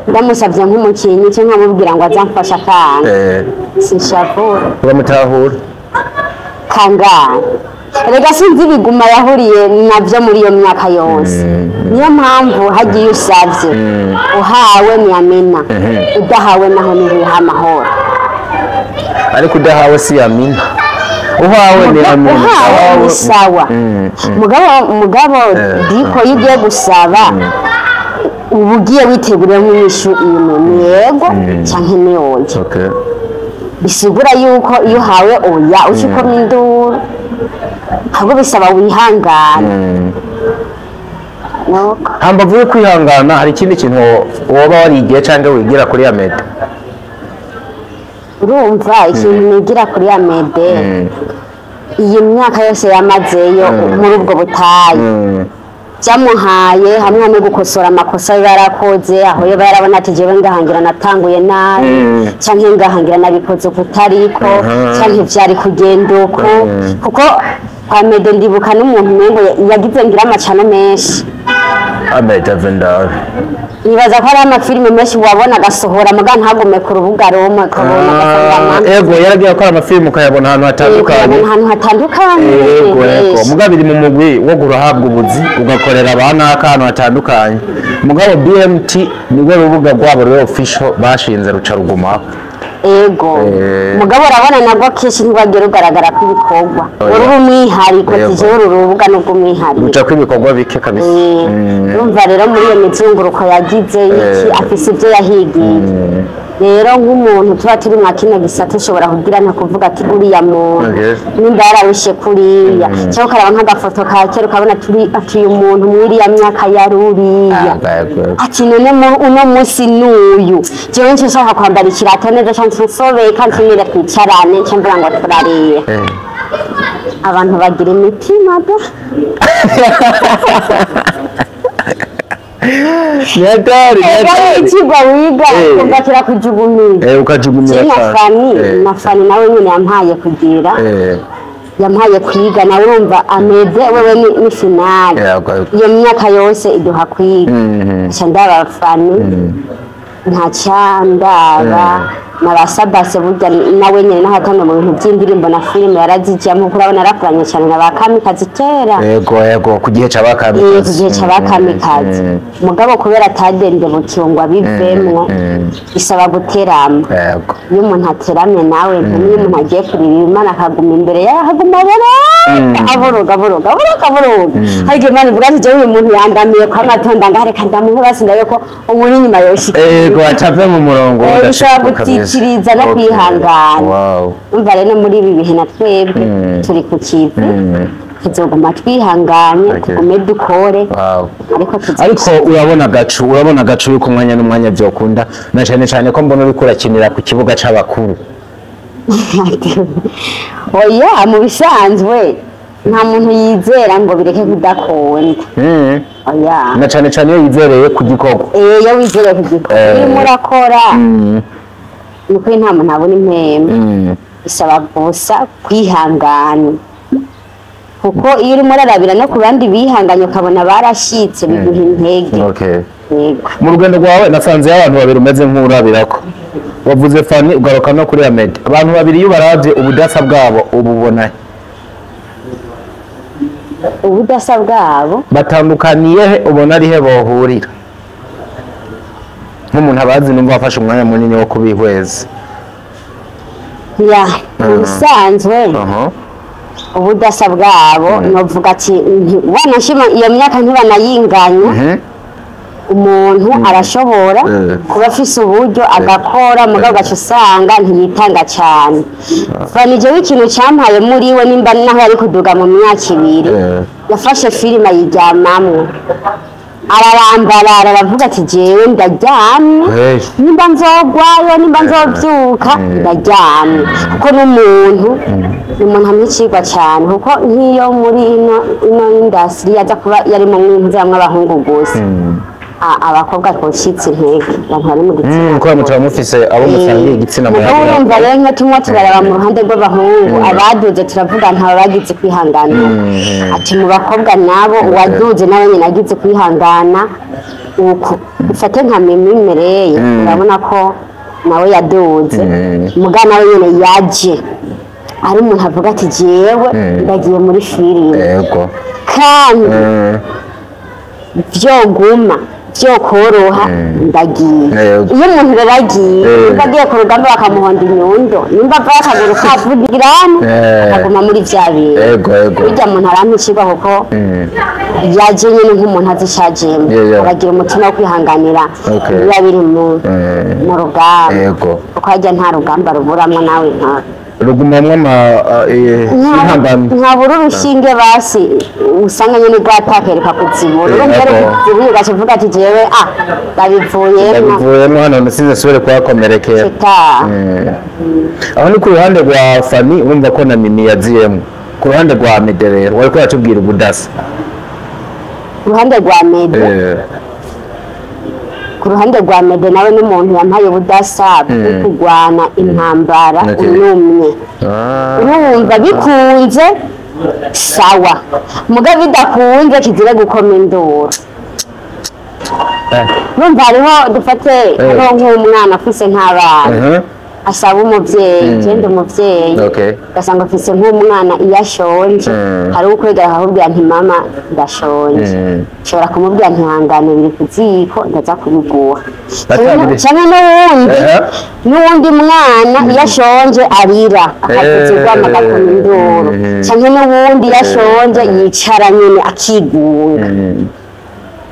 ndamusavye nk'umukinyi cyo nkamubwira ngo azamfasha akana sinshavura uramutahura kangana. Erega sinzi ibiguma yahuriye navyo muri iyo myaka yose. Niyo mpamvu hagiye usavye uhawe ntiyamena udahawe naho ntiwiha amahoro. Ariko udahawe si yamina uhawe ntiyamena uhawe ni sawa. Mugabo Diko iyo ugiye gusaba uba ugiye witeguriye nk'inyishu imwe ni yego canke ni oya. Bisigura yuko iyo uhawe oya uca ukoma induru ahubwo bisaba wihangane. Hambavu yo kwihangana hari ikindi kintu woba warigiye cyangwa wigira kuri Amede? Urumva ikintu nigira kuri Amede iyi myaka yose yamazeyo muri ubwo butayu byamuhaye hamwe no gukosora amakosa yarakoze aho yo yarabona ati jewe ngahangira natanguye nabi canke ngahangira nabikoze kutariko canke vyari kugenda uko kuko Amede ndibuka n'umuntu mengo yagize ngira amacano menshi. Amede Vendar nibaza ko ari amafilime menshi wabona agasohora muga ntagume ku rubuga rumwe ukabona agasanga. Ego yaragiye akora amafilime ukayabona ahantu hatandukanye. Ahantu hatandukanye. Ego mugabo iri mu mugwi wo gurahabwa ubuzi ugakorera abana ahantu hatandukanye. Mugabo BMT nirwo rubuga rwabo rwo official bashinze ruca rugumaho. Ego mugabo urabona nabwo kenshi ntibagira ugaragara ko ibikorwa uri umwihariko tije uru rubuga nubwo umwihariko uca ko ibikorwa bike kabisa. Urumva rero muri iyo mizunguruko yagize iki afise ibyo yahigiye. Rero nk'umuntu tuba turi mwa kino gisata ushobora kugira nka kuvuga ati uriya muntu nimba yararushe kuriya cyangwa ukaraba nk'agafoto ka kera ukabona turi ati uyu muntu mwiriya myaka yaruriya ati none uno munsi n'uyu jewe nce nshaka kwambara ikirato neza canke nsobeka nshimire twicarane nce mvuga ngo turariye. Abantu bagira imitima da. Nyatari ikigwa wiga ugatira kujugumiza ukajugumiza na Fani na Fani nawe nyine yampaye kugira Yampaye kwiga, nawe urumva ameze wewe ni finale. Iyo myaka yose iduha kwiga. Nca ndaba Fani, nkaca ndaba na ba Sabase, burya nawe nyene nahatanga mu bintu by'indirimbo na filime yarazijyamo, kuko urabona yarakoranye cyane na ba Kamikazi kera. Yego, ku gihe c'aba Kamikazi. Ku gihe c'aba Kamikazi. Mugabo kubera atadendebukiwe ngo abivemwo, bisaba guterama. Iyo umuntu ateramye nawe, niyo umuntu agiye kurira Imana akaguma imbere yawe, akaguma aboroga aboroga aboroga aboroga, hari igihe Imana ivuga ati jewe uyu muntu yandamiye kwa matonda, ngaho reka ndamuhe basi ndabe ko umuri inyuma yoshika. Yego, acave mu murongo. Bisaba gutitiriza no kwihangana. Umva rero, muri ibi bihe na twebwe turi ku kivi, tuzoguma twihanganye, tugume dukore, ariko Ariko urabona agacu yuko umwanya n'umwanya byokunda, na cyane cyane ko mbona uriko urakinira ku kibuga c'abakuru. Oya, mu bisanzwe nta muntu yizera ngo bireke kudakunda. Oya. Na cyane cyane iyo yizereye ku gikorwa. Eh, iyo wizereye ku gikorwa urimo urakora, ni ukuri nta muntu abona impembe. Bisaba gusa kwihangana, kuko iyo urimo urarabira no ku bandi bihanganye ukabona barashyitse, biguha intege. Yego. Mu rugendo rwawe nasanze abantu babiri umeze nk'urabirako. Wavuze Fani, ugaruka no kuri Amede. Abantu babiri iyo ubaravye, ubudasa bwabo ububona he? Ubudasa bwabo? Batandukaniye he? Ubona ari he bohurira? Nk'umuntu abazi, numva wafashe umwanya munini wo kubihweza. Ya, mu bisanzwe ubudasa bwabo novuga ati wanashima iyo myaka ntibanayinganya. Umuntu arashobora kuba afise uburyo agakora, mugabo ugaca usanga ntiyitanga cyane. Fani jewe ikintu cyampaye muri we, nimba naho yari kuduga mu myaka 2, yafashe filime ayiryamamwo, ararambarara, aravuga ati jewe ndaryamye, nimba nzogwayo, nimba nzovyuka, ndaryamye, kuko n'umuntu ni umuntu ampa icigwa cyane, kuko nk'iyo muri ino industry yaza kuba yari mu mwintu abahungu gusa, abakobwa twocitse intege, abantu bari mu gitsina Kuba mutaba mufise abo musangiye igitsina Mugabo muyagira. urumva rero, nka tumwe turaraba mu ruhande rw'abahungu, abaduze turavuga nta bagize kwihangana, ati mu bakobwa nabo uwaduze nawe nyine agize kwihangana uko. Ufate nka Mimi Mereye, urabona ko nawe yaduze, muga nawe nyine yaje ari umuntu avuga ati jewe ndagiye muri filime, kandi vyoguma vyokoroha ndagiye. Iyo umuntu rero agiye, nimba agiye ku rugamba bakamuhonda inyundo, nimba avayo akaguru kavugirana, akaguma muri vya bintu. Yego yego Burya muntu arampa icigwa, kuko yaje nyine nk'umuntu azi icajemwo, aragira umutima wo kwihanganira biba biri mu rugamba, kuko harya nta rugamba ruburamwo nawe nka Rugumamwo ama ihangane. Nkabura urushinge basi usanga nyine rwatakereka kuzibura. Urumva rero, kuzibuye ugaca uvuga ati jewe ndabivuyemwo. Ndabivuyemo hano, nsize subire kuhakomerekera. Ceta. Aho ni ku ruhande rwa Fani, urumva ko na Mimi yaziyemo. Ku ruhande rwa Mede rero, wariko uratubwira ubudasa. Ku ruhande rwa Mede, ku ruhande rwa Mede nawe n'umuntu yampaye ubudasa bwo kurwana intambara unumye. Urumva bikunze sawa, muga bidakunze kizire gukoma induru. Urumva hariho, dufate, hariho nk'umwana afise nk'abana, asaba umuvyeyi, genda umuvyeyi, ugasanga afise nk'umwana iyo ashonje, hari ukwegera akakubwira nti mama ndashonje, nshobora kumubwira nti hangane, biri ku ziko, ndaza kubiguha. Canke n'uwundi n'uwundi mwana iyo ashonje arira akavuza urwamo, agakoma induru, canke n'uwundi iyo ashonje yicara nyene akigunga.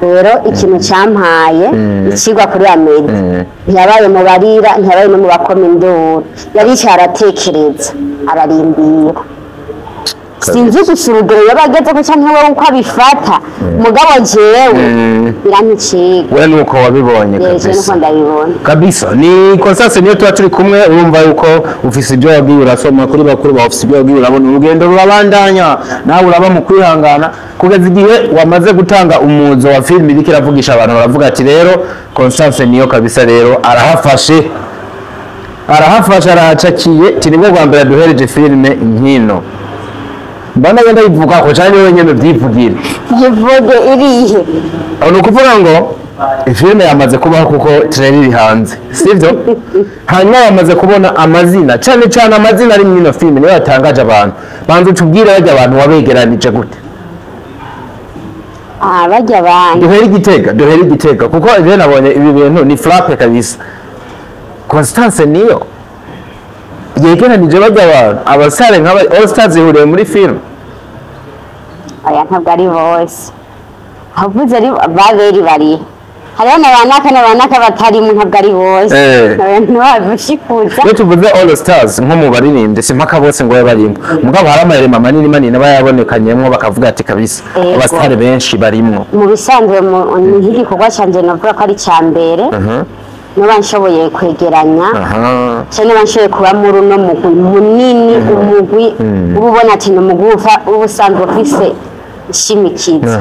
Rero ikintu cyampaye ikigwa kuri Amede, ntiyabaye mu barira, ntiyabaye no mu bakoma induru, yaricaye aratekereza, ararindira. Sinzi gusa urugero yaba ageze ko canke wewe uko abifata, mugabo jewe birampa icigwa. We nuko wabibonye? Yeje. Kabisa. Nuko ndabibona. Kabisa, ni Constance niyo tuba turi kumwe. Urumva yuko ufise ibyo wagiye urasoma kuri bakuru bawe, ufise ibyo wagiye urabona, urugendo rurabandanya, nawe uraba mu kwihangana kugeza igihe wamaze gutanga umuzo wa filime iriko iravugisha abantu, baravuga ati rero Constance niyo kabisa, rero arahafashe, arahacakiye, ti nibwo bwa mbere duhereje filime nkino. Mbana yenda ivuga ko cyane wenyene byivugira. Yivuge irihe? Ni ukuvuga ngo filime yamaze kubaho kuko trailer iri hanze, sivyo? Hanyuma yamaze kubona amazina, cyane cyane amazina ari muri ino filime niyo yatangaje abantu. Banza utubwire bajya abantu wabegeranije gute? Bajya abantu. Duhere Igitega kuko ivyo nabonye ibi bintu ni frappe kabisa. Constance niyo yegeranije bajya abantu abasare nk'aba All Stars ihuriye muri filime. Oya ntabwo ari bose. Avuze ari baberi bari. Hariho n'abanaka n'abanaka batarimo ntabwo ari bose. Abantu babishikuza. Iyo tuvuze All Stars nko mu baririmbyi si mpaka bose ngo babe barimo. Mugabo hari amayerema manini manini aba yabonekanyemwo bakavuga ati kabisa abasitari benshi barimwo. Mu bisanzwe ni nk'igikorwa canje navuga ko ari icya mbere. Niba nshoboye kwegeranya cyane niba nshoboye kuba muri uno mugwi munini, umugwi uba ubona ati ni umugwi uba usanzwe ufise ishimikizo.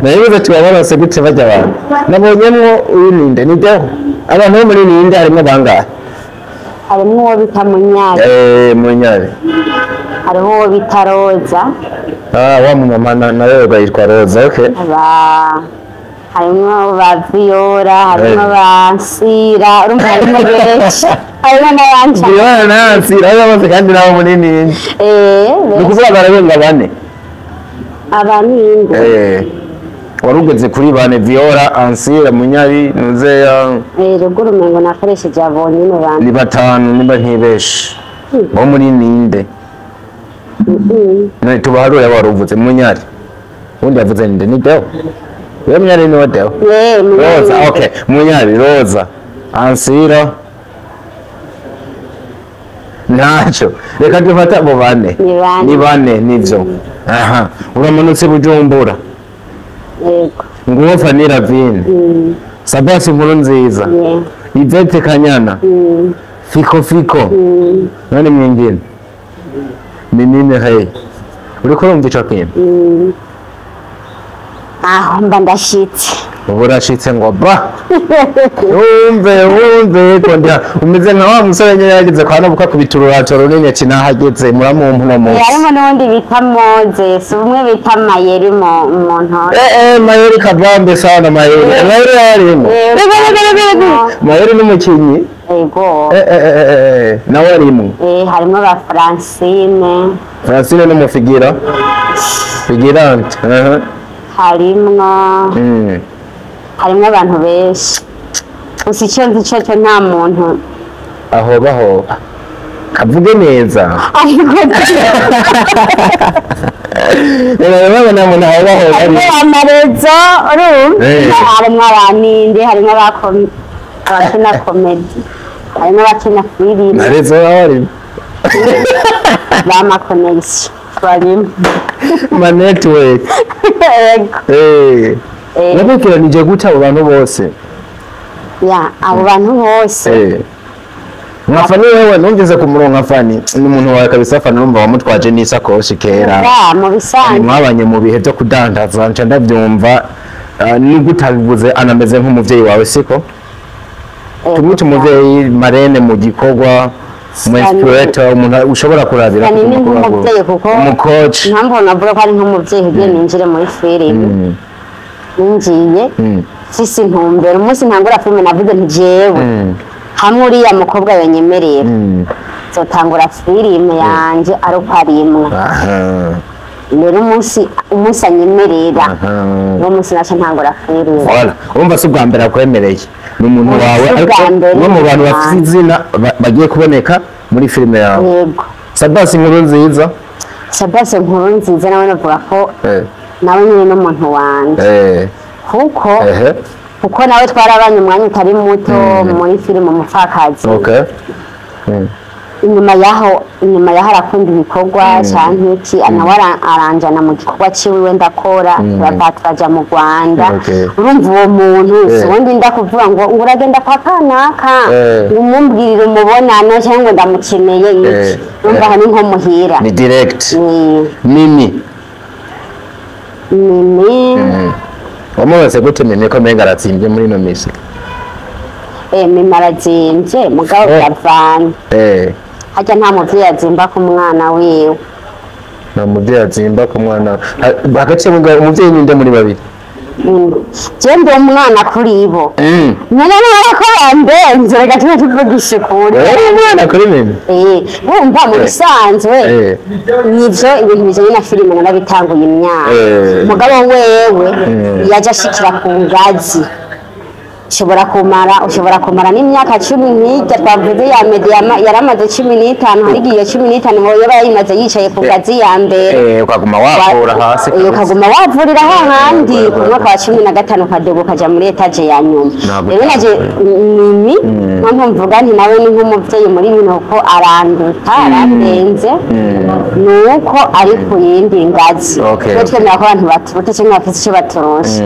Nabivuze tubabarose gute bajya abantu. Nabonyemwo uyu ninde ni Deo. Abantu bo muri ninde harimwo bangahe? Harimwo uwo bita Munyari. Munyari. Hariho uwo bita Roza. Wa mumama nawe yitwa Roza, okay. Harimwo ba Viola, harimwo ba Sira, urumva harimwo benshi. Harimwo n'abandi. Viola na Sira bose kandi nabo muri ninde. Ni ukuvuga bararenga bane. Abaninde. Warugeze kuri bane Viola, Ansira, Munyari, Nuzeya. Ruguru umengo nakoresheje abo nyine bane. Ni batanu nimba ntibeshe. Bo muri ninde. None tubaharure waruvuze Munyari. Undi yavuze ninde ni Deo. Wewe Munyari ni Deo. Roza, okay. Munyari, Roza, Ansira. Ntaco. Reka dufate abo bane. Ni bane nivyo. Aha, uramanutse Bujumbura. Yego. Nguwo Fanny Ravine. Sabasi Nkuru Nziza. Yvette Kanyana. Fiko Fiko. Nani mwingine? Mimi Mireille. Uriko urumva ico kintu? Aho mba ndashitse. Ubu urashitse ngo ba. Wumve kondya umeze nka wa musore nyene yageze kwa nabuka kubita runini ati nahageze muramumpa uno munsi. Harimo n'uwundi bita Moses, umwe bita Mayeri mu ntore. Mayeri kabambe sana Mayeri. Mayeri yarimo. Mayeri n'umukinyi. Yego. Nawe arimo. Harimo ba Francine. Francine n'umufigira. Figirante. Harimwo harimo abantu benshi. Gusa icyo nzi cyo nta muntu aho kavuge neza. Rero babona umuntu aho amarezo urumva harimo abaninde, harimo abakina komedi, harimo abakina filime. Amarezo arimo ba makonegisiyo barimo ma network. Nabikiranije gute abo bantu bose? Ya, abo bantu bose. Nka Fanny wewe numvise ku murongo nka Fanny ni umuntu wawe kabisa. Fanny urumva wamutwaje n'isakoshi kera. Mu bisanzwe mwabanye mu bihe byo kudandaza nca ndabyumva nubwo utabivuze anameze nk'umuvyeyi wawe siko? Tumwite umuvyeyi marene mu gikorwa, mu inspirator, umuntu ushobora kurabira Fanny ni nk'umuvyeyi kuko umucoach. Impamvu navuga ko ari nk'umuvyeyi kugira ninjire muri filime. Ninjiye mfise intumbero, umunsi ntangura filime navuze nti jewe hamwe uriya mukobwa yanyemerera nzotangura filime yanje ari uko ari imwe. Rero umunsi anyemerera uwo munsi naca ntangura filime. Voilà, urumva si ubwa mbere akwemereye, ni umuntu wawe ariko no mu bantu bafite izina bagiye kuboneka muri filime yawe. Yego. Sabasi Nkuru Nziza. Sabasi Nkuru Nziza nawe navuga ko nawe nyine n'umuntu wanje. Kuko nawe twarabanye umwanya utari muto muri filime Umupfakazi. Inyuma yaho arakunda ibikorwa canke iki, nawe aranjana mu gikorwa ciwiwe ndakora, turaja mu Rwanda. Urumva uwo muntu si ubundi ndakuvuga ngo uragenda kwa kanaka ngo umumbwirire umubonano cyangwa ngo ndamukeneye iki. Urumva aho ni nko muhira. Ni direct. Mimi. Mimi. Wamubase gute Mimi ko menga aratsimbye muri ino misi? Mimi arazimvye mugabo biravana. Hajya nta muvyeyi azimba ku mwana wiwe. Nta muvyeyi azimba ku mwana. Hagati umuvyeyi ninde muri babiri? Je ndi umwana kuri bo. None ko bambenze reka tube tuvugishe ukuri. Umwana kuri mimi? Wumva mu bisanzwe nivyo ibintu bijanye na filime narabitanguye imyaka. Mugabo wewe yaje ashikira ku ngazi. Ushobora kumara n'imyaka 10 nk'irya twavuze ya media yaramaze 15 hari igihe 15 ho yaba yayimaze yicaye ku ngazi ya mbere. Ukaguma wavura hasi. Ukaguma wavurira hahandi ku mwaka wa 15 ukadogo ukaja muri etage ya nyuma. Rero naje mimi mpamvu mvuga nti nawe ni nk'umuvyeyi muri bino ko aranduta arandenze nuko ari ku yindi ngazi. Twemera ko abantu baturuta cyangwa bafise icyo baturusha.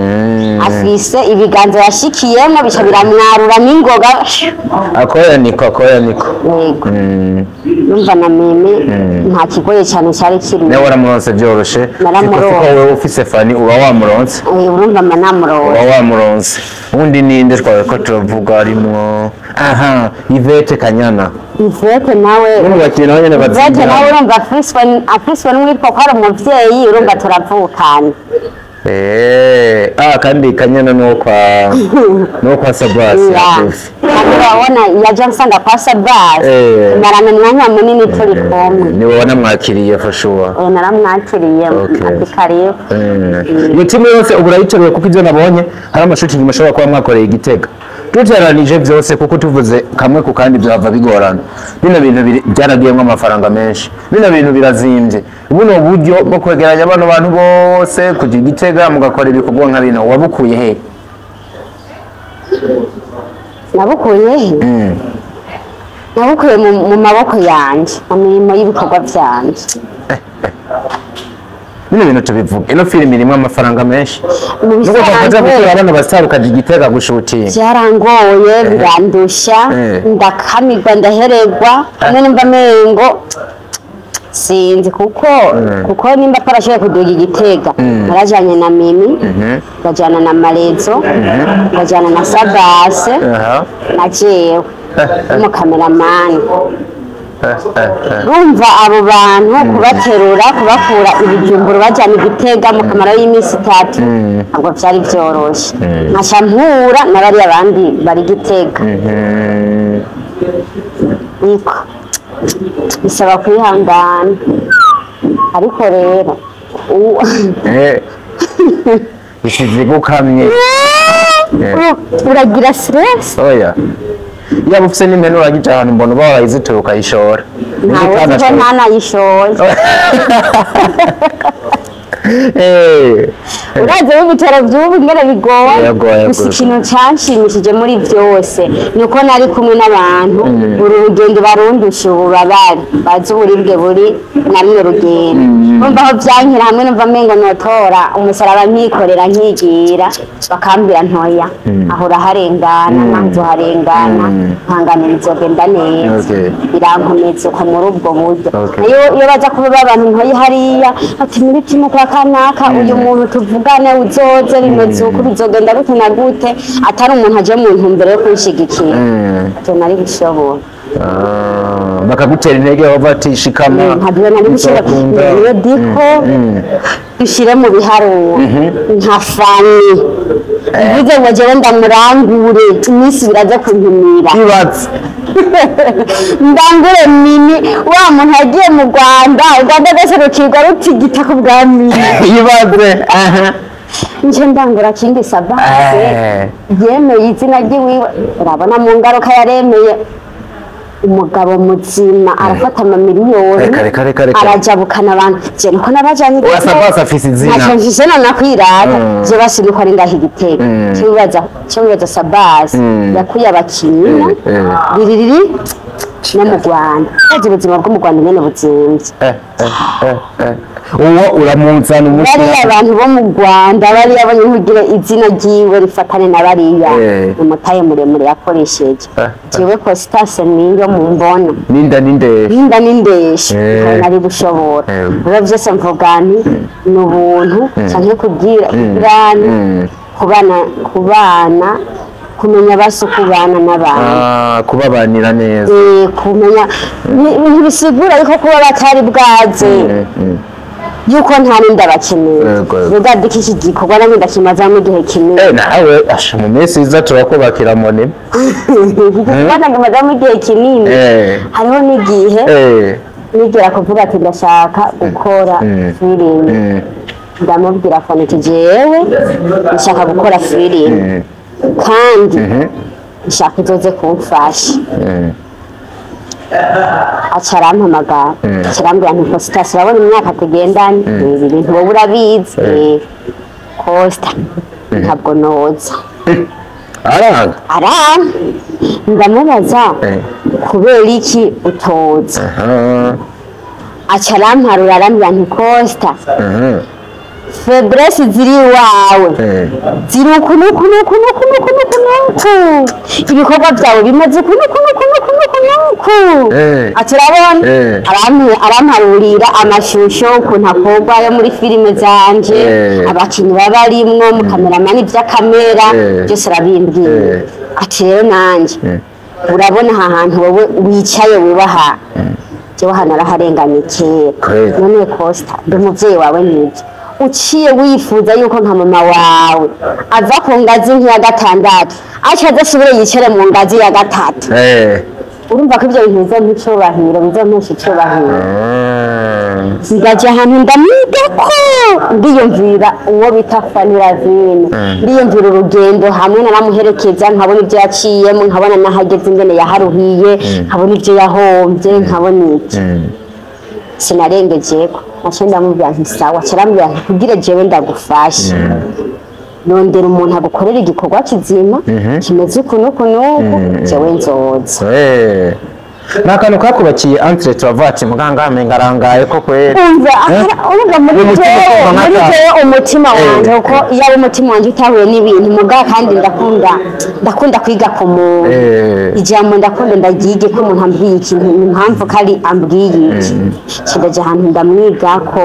Afise ibiganza yashikiyemo bica biramwarura n'ingoga. Akoya niko. Yego. Numva na mimi nta kigoye cyane cyari kirimo. Nawe waramuronse byoroshe. Naramuronse. Kuko wewe ufise Fani uba wamuronse. Urumva mba namuronse. Uba wamuronse. Undi ninde twawe ko turavuga arimo? Aha, Yvette Kanyana. Yvette nawe. Urumva nawe nyene batsinda. Yvette nawe urumva afiswe n'uwitwa ko ari umuvyeyi urumva turavukana. Kandi Kanyana no kwa Sabas. Urabona yaje nsanga kwa Sabas. Marana umwanya munini turi kumwe. Ni wowe namwakiriye for sure. Naramwakiriye ati karibu. Iyo timu yose ubu urayiteruye kuko ibyo nabonye hari amashuti mushobora kuba mwakoreye Igitega. Duteranije byose kuko tuvuze kamwe ku kandi byava bigorana. Bino bintu byaragiyemo amafaranga menshi. Bino bintu birazimbye. Buno buryo bwo kwegeranya bano bantu bose kugira Igitega mugakora ibikorwa nka bino wabukuye he? Nabukuye he? Nabukuye mu maboko yanje, mu mirimo y'ibikorwa byanje. Bino bintu tubivuga. Ino filime irimo amafaranga menshi. Nuko bakaza gukora abana basarukaje Igitega gushutinga. Byarangoye birandusha ndakamirwa ndaheregwa hamwe nimba mengo sinzi kuko nimba twarashoboye kuduga Igitega narajanye na Mimi ndajana na Marezo ndajana na Sabase na jewe n'umukameramani. Urumva abo bantu kubaterura kubakura ibijumbura bajyana Igitega mu kamaro y'iminsi 3 ntabwo byari byoroshe. Nkaca mpura na bariya bandi bari Gitega. Niko bisaba kwihangana ariko rero bisizigukamye uragira stress. Oya yaba ufise n'impene uragija ahantu mbona uba warayizitura ukayishora. Ntawe ntanayishoye. Uraze w'ibitaro by'ubu ingene bigoye. Gusa ikintu canshimishije muri byose nuko nari kumwe n'abantu uru rugendo barundusha ububabare bazi uburibwe buri na runo rugendo. Numva aho vyankira hamwe numva mengo notora umusaraba nkikorera nkigira bakambwira ntoya aho uraharengana ntazoharengana nkanganira izogenda neza. Birankomeza uko muri ubwo buryo. Iyo baza kuba abantu ntoyi hariya ati muri timu kwa kanaka uyu muntu tuvugane uzoze bimeze uko bizogenda gute na gute atari umuntu aje mu ntumbero yo kunshigikira. Ivyo nari gushobora. Bakagutera intege bava ati shikama. Ntabyo nari gushobora. Niyo diko dushire mu biharuro nka Fani mvuze ngo jewe ndamurangure iminsi biraza kuntumira. Ibatse ndangure Mimi wa muntu yagiye mu Rwanda Uganda rwose rukirwa rutigita ku bwa Mimi. Ibatse nje ndangura King Sabase yemeye izina ryiwiwe. Urabona mu ngaruka yaremeye umugabo muzima arafata amamiliyoni arajabukana abantu. Je niko nabajanye Sabase afise izina ntaco mfise nanakwirata. Je basi niko ari ngaha Igitega. Cyo Sabase yakuye abakinyi biririri no mu Rwanda. Aje ubuzima bwo mu Rwanda nyene buzimvye. Uwo uramuzana umunsi bariya abantu bo mu Rwanda bariya abanye izina ryiwe rifatane na bariya umutaye muremure yakoresheje. Jewe Constance niyo mu mbona ninda nindeshe nari gushobora. Rero byose mvuga nti ni ubuntu canke kugira kubana Kumenya basukubana n'abantu, kubabanira neza, kumenya ntibisigura ariko kuba batari bwaze yuko nta n'inda bakeneye. Rega diki iki gikorwa nanjye ndakimazamo igihe kinini. Nawe asha mu minsi iza turakubakira mone. Igikorwa ndakimazamo igihe kinini. Hariho n'igihe nigera kuvuga ati ndashaka gukora filime, ndamubwira Fanny jewe nshaka gukora filime kandi nshaka uzoze kumfasha. Aca arampamagara, aca arambwira nti Costa, urabona imyaka tugendanye ibi bintu wowe urabizi. Costa ntabwo noza. Aranga aranga. Ndamubaza kubera iki utoza? Aca aramparura arambwira nti Costa, faiblesse ziri iwawe ziri uku nuku nuku nuku nuku nuku nuku, ibikorwa byawe bimaze uku nuku nuku nuku nuku nuku. Ati urabona, aramparurira amashusho ukuntu akorwa yo muri filime zanje, abakinnyi baba barimwo, mukameramani ivy'akamera byose arabimbwira. Ati rero nanje urabona aha hantu wowe wicaye wubaha, jewe hano naraharenganye kera. None Costa, ndi umuvyeyi wawe nivyo uciye wifuza yuko nka mama wawe ava ku ngazi nk'iya gatandatu aca adasubire yicare mu ngazi ya gatatu. Urumva ko ibyo bintu bizompa icubahiro, bizompesha icubahiro. Ndaja ahantu ndamwigako, ndiyumvira uwo bita Fanny Lavine, ndiyumvira urugendo hamwe naramuherekeza, nkabona ibyo yaciyemo, nkabona n'ahageze ingene yaharuhiye, nkabona ibyo yahomvye, nkabona iki. Sinarengejeko, naciye ndamubwira nti sawa. Aca arambwira nti kugira jewe ndagufashe, nondera umuntu agukorera igikorwa kizima kimeze uku n'uku n'uku, jewe nzoza. Ni akantu kakubakiye entre turavuga ati muganga amenga ko kweri. Urumva muri jewe umutima wanje, kuko iyo ari umutima wanje utahuye n'ibintu muga, kandi ndakunda kwiga ku muntu ijambo, ndakunda ndaryige ko umuntu ambwiye ikintu impamvu kari ambwiye iki. Ndaja ahantu ndamwigako,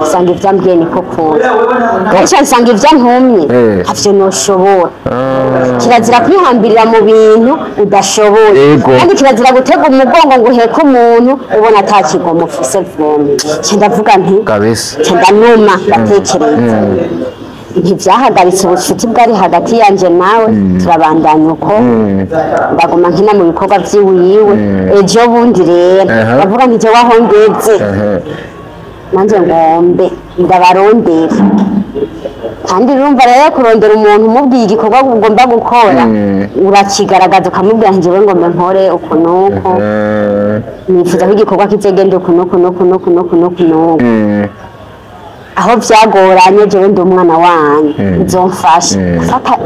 nsanga ivyo ambwiye niko kuri, kenshi nsanga ivyo antumye ntavyo noshobora. Kirazira kwihambirira mu bintu udashoboye, kandi kirazira gutega umugongo ngo uheke umuntu ubona ata kigomo ufise vome. Ndavuga nti ndanuma, ndatekereza ntivyahagaritse ubucuti bwari hagati yanje nawe, turabandanya uko ndaguma nkina mu bikorwa vyiwiwe. Ejo bundi rero ndavuga nti jewe aho ngeze nanje ngombe ndabarondera. Kandi urumva rero kurondera umuntu umubwiye igikorwa ugomba gukora, urakigaragaza ukamubwira nti jewe ngombe nkore uku nuku, nifuza ko igikorwa kizogenda uku nuku nuku nuku nuku nuku nuku. Aho vyagoranye jewe ndi umwana wanyu uzomfasha.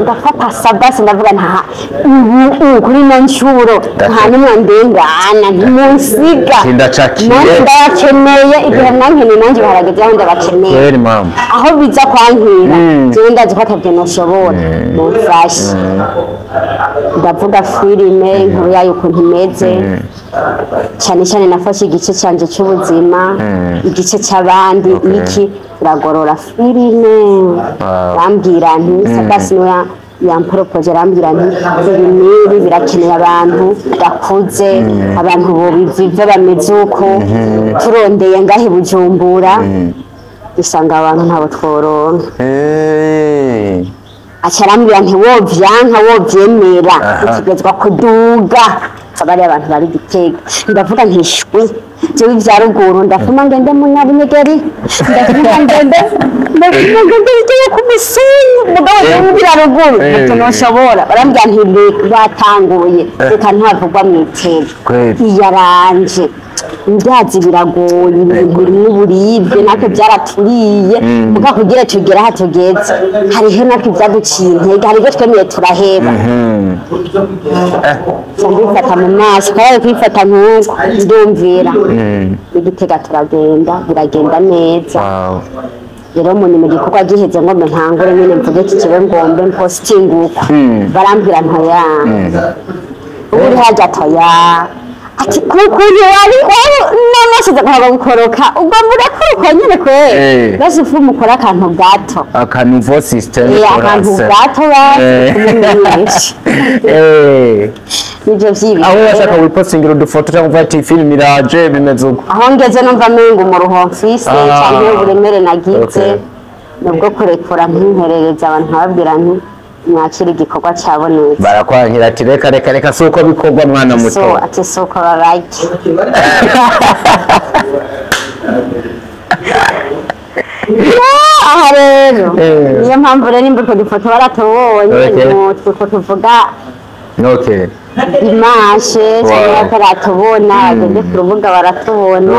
Ndafata sabasi ndavuga nta ubu kuri ino ncuro nta n'umwe ndengana, ntimunsiga, ndabakeneye igihe mwankeneye nanjye harageze aho ndabakeneye. Aho biza kwankira jewe ndazi ko atavyo noshobora, mumfashe. Ndavuga filime inkuru yayo ukuntu imeze, cyane cyane nafashe igice canje cy'ubuzima, igice cy'abandi iki ndagorora filime. Bambwira nti Sabasi niwe yamporopoje, arambwira nti ibi n'ibi birakeneye abantu bakuze, abantu bobiviva bameze uko. Turondeye ngahe Bujumbura dusanga abantu ntabo tworonka. Aca arambwira nti wovyanka wovyemera utegerezwa kuduga. Bariya abantu bari Gitega. Ndavuga nti shwi jewe ivya ruguru ndafuma ngende mu Nyabunyegeri, ndafuma ngende ngende ku musenyi, mugabo jewe ngira ruguru ntavyo noshobora. Barambwira nti batanguye reka ntavugwa mw'itebe iyaranje ndazi biragoye, ibintu birimwo uburibwe natwe byaraturiye, muga kugira tugere aha tugeze hariho natwe ibyaduciye intege, hari ibyo twemeye turaheba. Ndifata mu maso kabaye kwifata nk'uko ndumvira n'Igitega turagenda, biragenda neza. Rero mu gikorwa giheze ngombe ntangure nyene mvuge ati jewe ngombe mpostinguka, barambwira ntoya uri hajya toya. Ati kukuntu wari nanasize guhaba gukoroka ubwo murakora uko nyene kwe basi ufu mukora akantu gato aka nouveau système akantu gato basi nivyo vyibi aho washaka wipostingira udufoto cyangwa uvuga ati film iraje bimeze uko aho ngeze numva mengo umuruho mfise canke uburemere nagize nubwo kurekura ntimperereza abantu nkababwira nti mwakira igikorwa cyabonetse barakwankira ati reka reka reka si uko bikorwa mwana muto so ati si uko babaye aha rero niyo mpamvu rero nimba utwo dufoto baratubonye utwo tuvuga dimanche cyangwa bataratubona bagende ku rubuga baratubona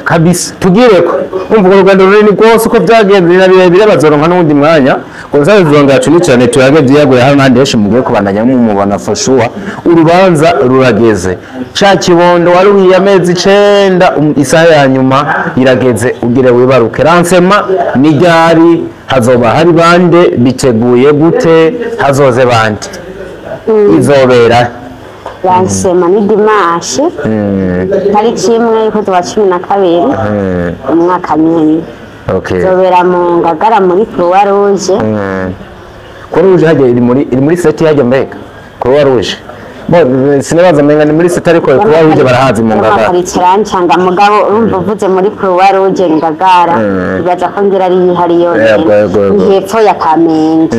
kabisa tugireko umva urugendo runini rwose uko byagenze ni birebire bazoronka n'undi mwanya Gonzalo Zonga yacu ni cyane tuyage byiyaguye hano n'ahandi henshi mugiye kubandanya mumubona for sure. Urubanza rurageze ca kibondo waruhiye amezi 9 isaha ya nyuma irageze ugire wibaruke lancement ni ryari hazoba hari bande biteguye gute hazoze bande izobera lancement ni dimanche tariki 1 y'ukwezi kwa 12 umwaka nyene. Zobera mu Ngagara muri Croix Rouge. Croix Rouge hajya iri muri seti hajya mbega Croix Rouge. Bo sinabaza menga ni muri seti ariko Croix Rouge barahazi mu Ngagara. Baricaranga mugabo urumva uvuze muri Croix Rouge Ngagara ibaza ko ngira ari yihari yo. Ni hepfo ya Kamenge.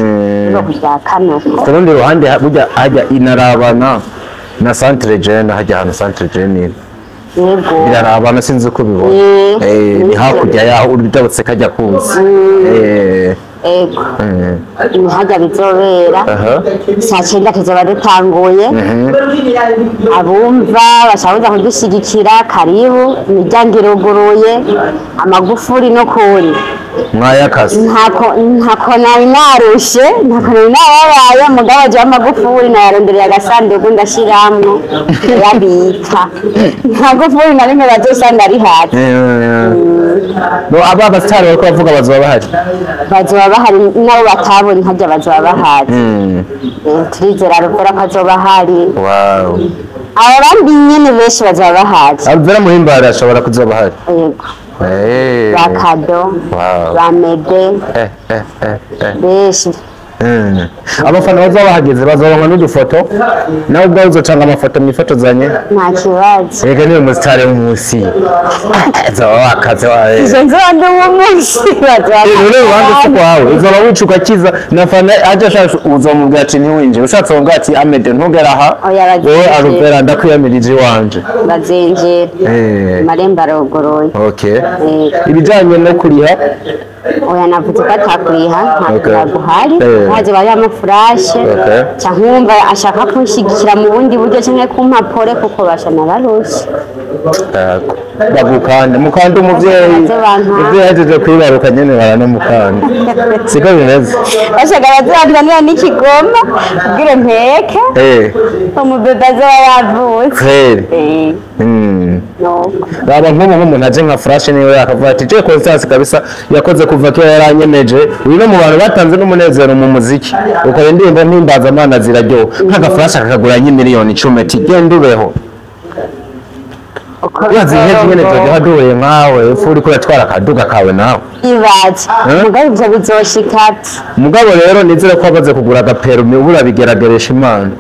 No kujya kano. Kurundi ruhande burya hajya inarabana na Centre Jeune hajya hano Centre Jeune. Yego. Birarabana sinzi uko bibona. Ni hakurya yaho urudabutse kajya kuza. Ego. Ni hajya bizobera. Saa 9 tuzoba dutanguye. Abumva bashabuza kudushyigikira karibu imiryango iruguruye amagufuri no kuri. Mwayakaze. Ntako nari narushe, ntako nari nababaye mugabo je amagufuri nayarondereye agasanduku ndashiramwo yabika. Nta gufuri na rimwe bazosanga ari hasi. No aba basitari bariko bavuga bazoba bahari. Bazoba bahari nabo batabonye hajya bazoba bahari. Turizera rukora ko azoba ahari. Wow. Abo bandi nyene benshi bazoba bahari. Alvera Muhimbare ashobora kuzoba ahari. Yego. Ba Kado, ba Mede, benshi. Abafana bazoba bahageze bazoronka n'udufoto nawe ubwawe uzocanga amafoto mwifotozanye nta kibazo. Reka niwe musitari w'umunsi azoba wakaze wawe izo nzoba ndi uw'umunsi bazoba urubanza si kwawe uzoba wica ugakiza nafana aje ashaka uzomubwira ati ntiwinjire ushatse womubwira ati Amede ntugere aha wowe Alvera ndakwiyamirije iwanje bazinjira amarembo arogoroye. Ibijanye no kuriha oya navuze ko atakuriha nta guhari haje bari amafurashe cyangwa wumva ashaka kunshigikira mu bundi buryo cyangwa kumpapore kuko basha nararushe bagukanda mukanda umuvyeyi ivyo yahejeje kwibaruka nyene baranamukanda siko bimeze bashaka baziranira n'ikigoma kugira mpeke umubebe azoba yavutse. Baba nk'ubu nk'umuntu aje nka flash niwe akavuga ati je Constance kabisa yakoze kuva kera yaranyemeje uyu mu bantu batanze n'umunezero mu muziki ukora indirimbo mpimbaza Imana ziraryoha nk'aga flash akakagura nk'imiliyoni 10 ati genda ubeho urazi nk'ejo nyene tujya duhuye nkawe epfo uriko uratwara akaduga kawe nawe ibaze mugabo ivyo bizoshika. Mugabo rero nizere ko wamaze kugura agaperumi ubu urabigerageresha Imana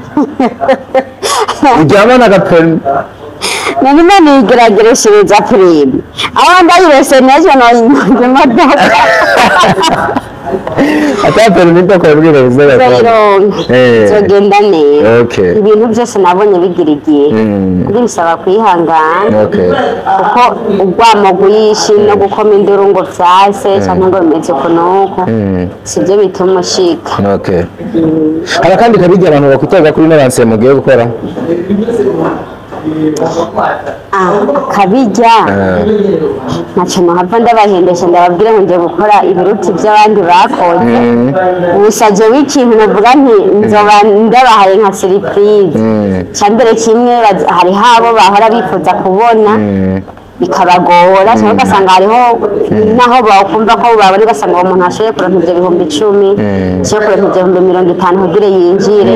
uryamana agaperumi none Imana yigeragereshereza prime aho ndayirose n'ejo noyinyoza imodoka ata perimi ndakubwira bizoronka bizogenda neza. Ibintu byose nabonye bigira igihe kandi bisaba kwihangana kuko urwamo rwinshi no gukoma induru ngo vyase canke ngo bimeze uku n'uku sivyo bituma ushika. Hari akandi kabirya abantu bakwitega kuri ino lancement mugiye gukora? Kabirya ntacyo nohava ndabahendesha ndababwira ngo ngiye gukora ibiruti by'abandi bakoze gusa jewe ikintu novuga nti nzoba ndabahaye nka surprise cya mbere kimwe hariho abo bahora bifuza kubona Bikabagora cyangwa ugasanga hariho naho bakumva ko babona, ugasanga uwo muntu ashoboye kuronka ivyo 10,000, ashoboye kuronka ivyo 50,000 kugira yinjire.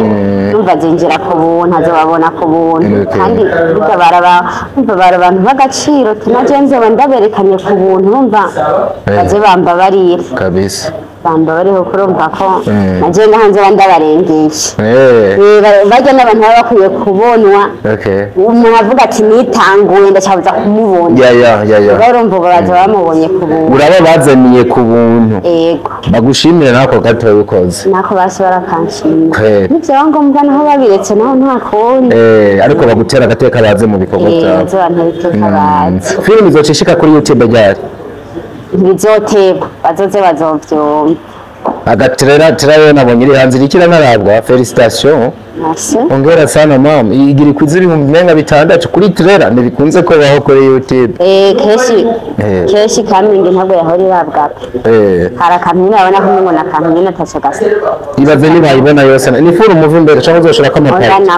Numva zinjira ku buntu, azobabona ku buntu. Kandi burya baraba, umva, bari abantu b'agaciro tunaje nzoba ndaberekanye ku buntu, urumva baze bambabarira. Kabisa. Bambabariho, kurumva ko naje ngaha nzoba ndabarengeye. Barya n'abantu baba bakwiye kubonwa. Umuntu avuga ati nitanguye, ndacyabuza kumubona. Ya. Rero urumva ubu baza bamubonye ku buntu. Uraba bazaniye ku buntu. Yego. Bagushimire nako gatoya ukoze. Nako basi barakanshimira. Kweli. Nibyaba ngombwa naho babiretse, naho nta kundi. Ariko bagutera agateka baze mu bikorwa byawe. Baze abantu biteka baze. Filime izocishika kuri YouTube ryari? Ntibizoteba, bazoze bazovyumva. Agatrailer, trailer nabonye iri hanze, iriko iranarabwa. Félicitations. Merci. Hongera sana mama. Igira ikuze 600,000 kuri trailer, ntibikunze ko baho kuri YouTube. Kenshi kenshi kamingi ntabwo yahora irabwa. Hari akantu nyine babona ko umengo ni akantu nyine ataco gasa. Ibaze nibayibona yose ni full movie mbere cyangwa uzoshirako Oya. amapara? Ni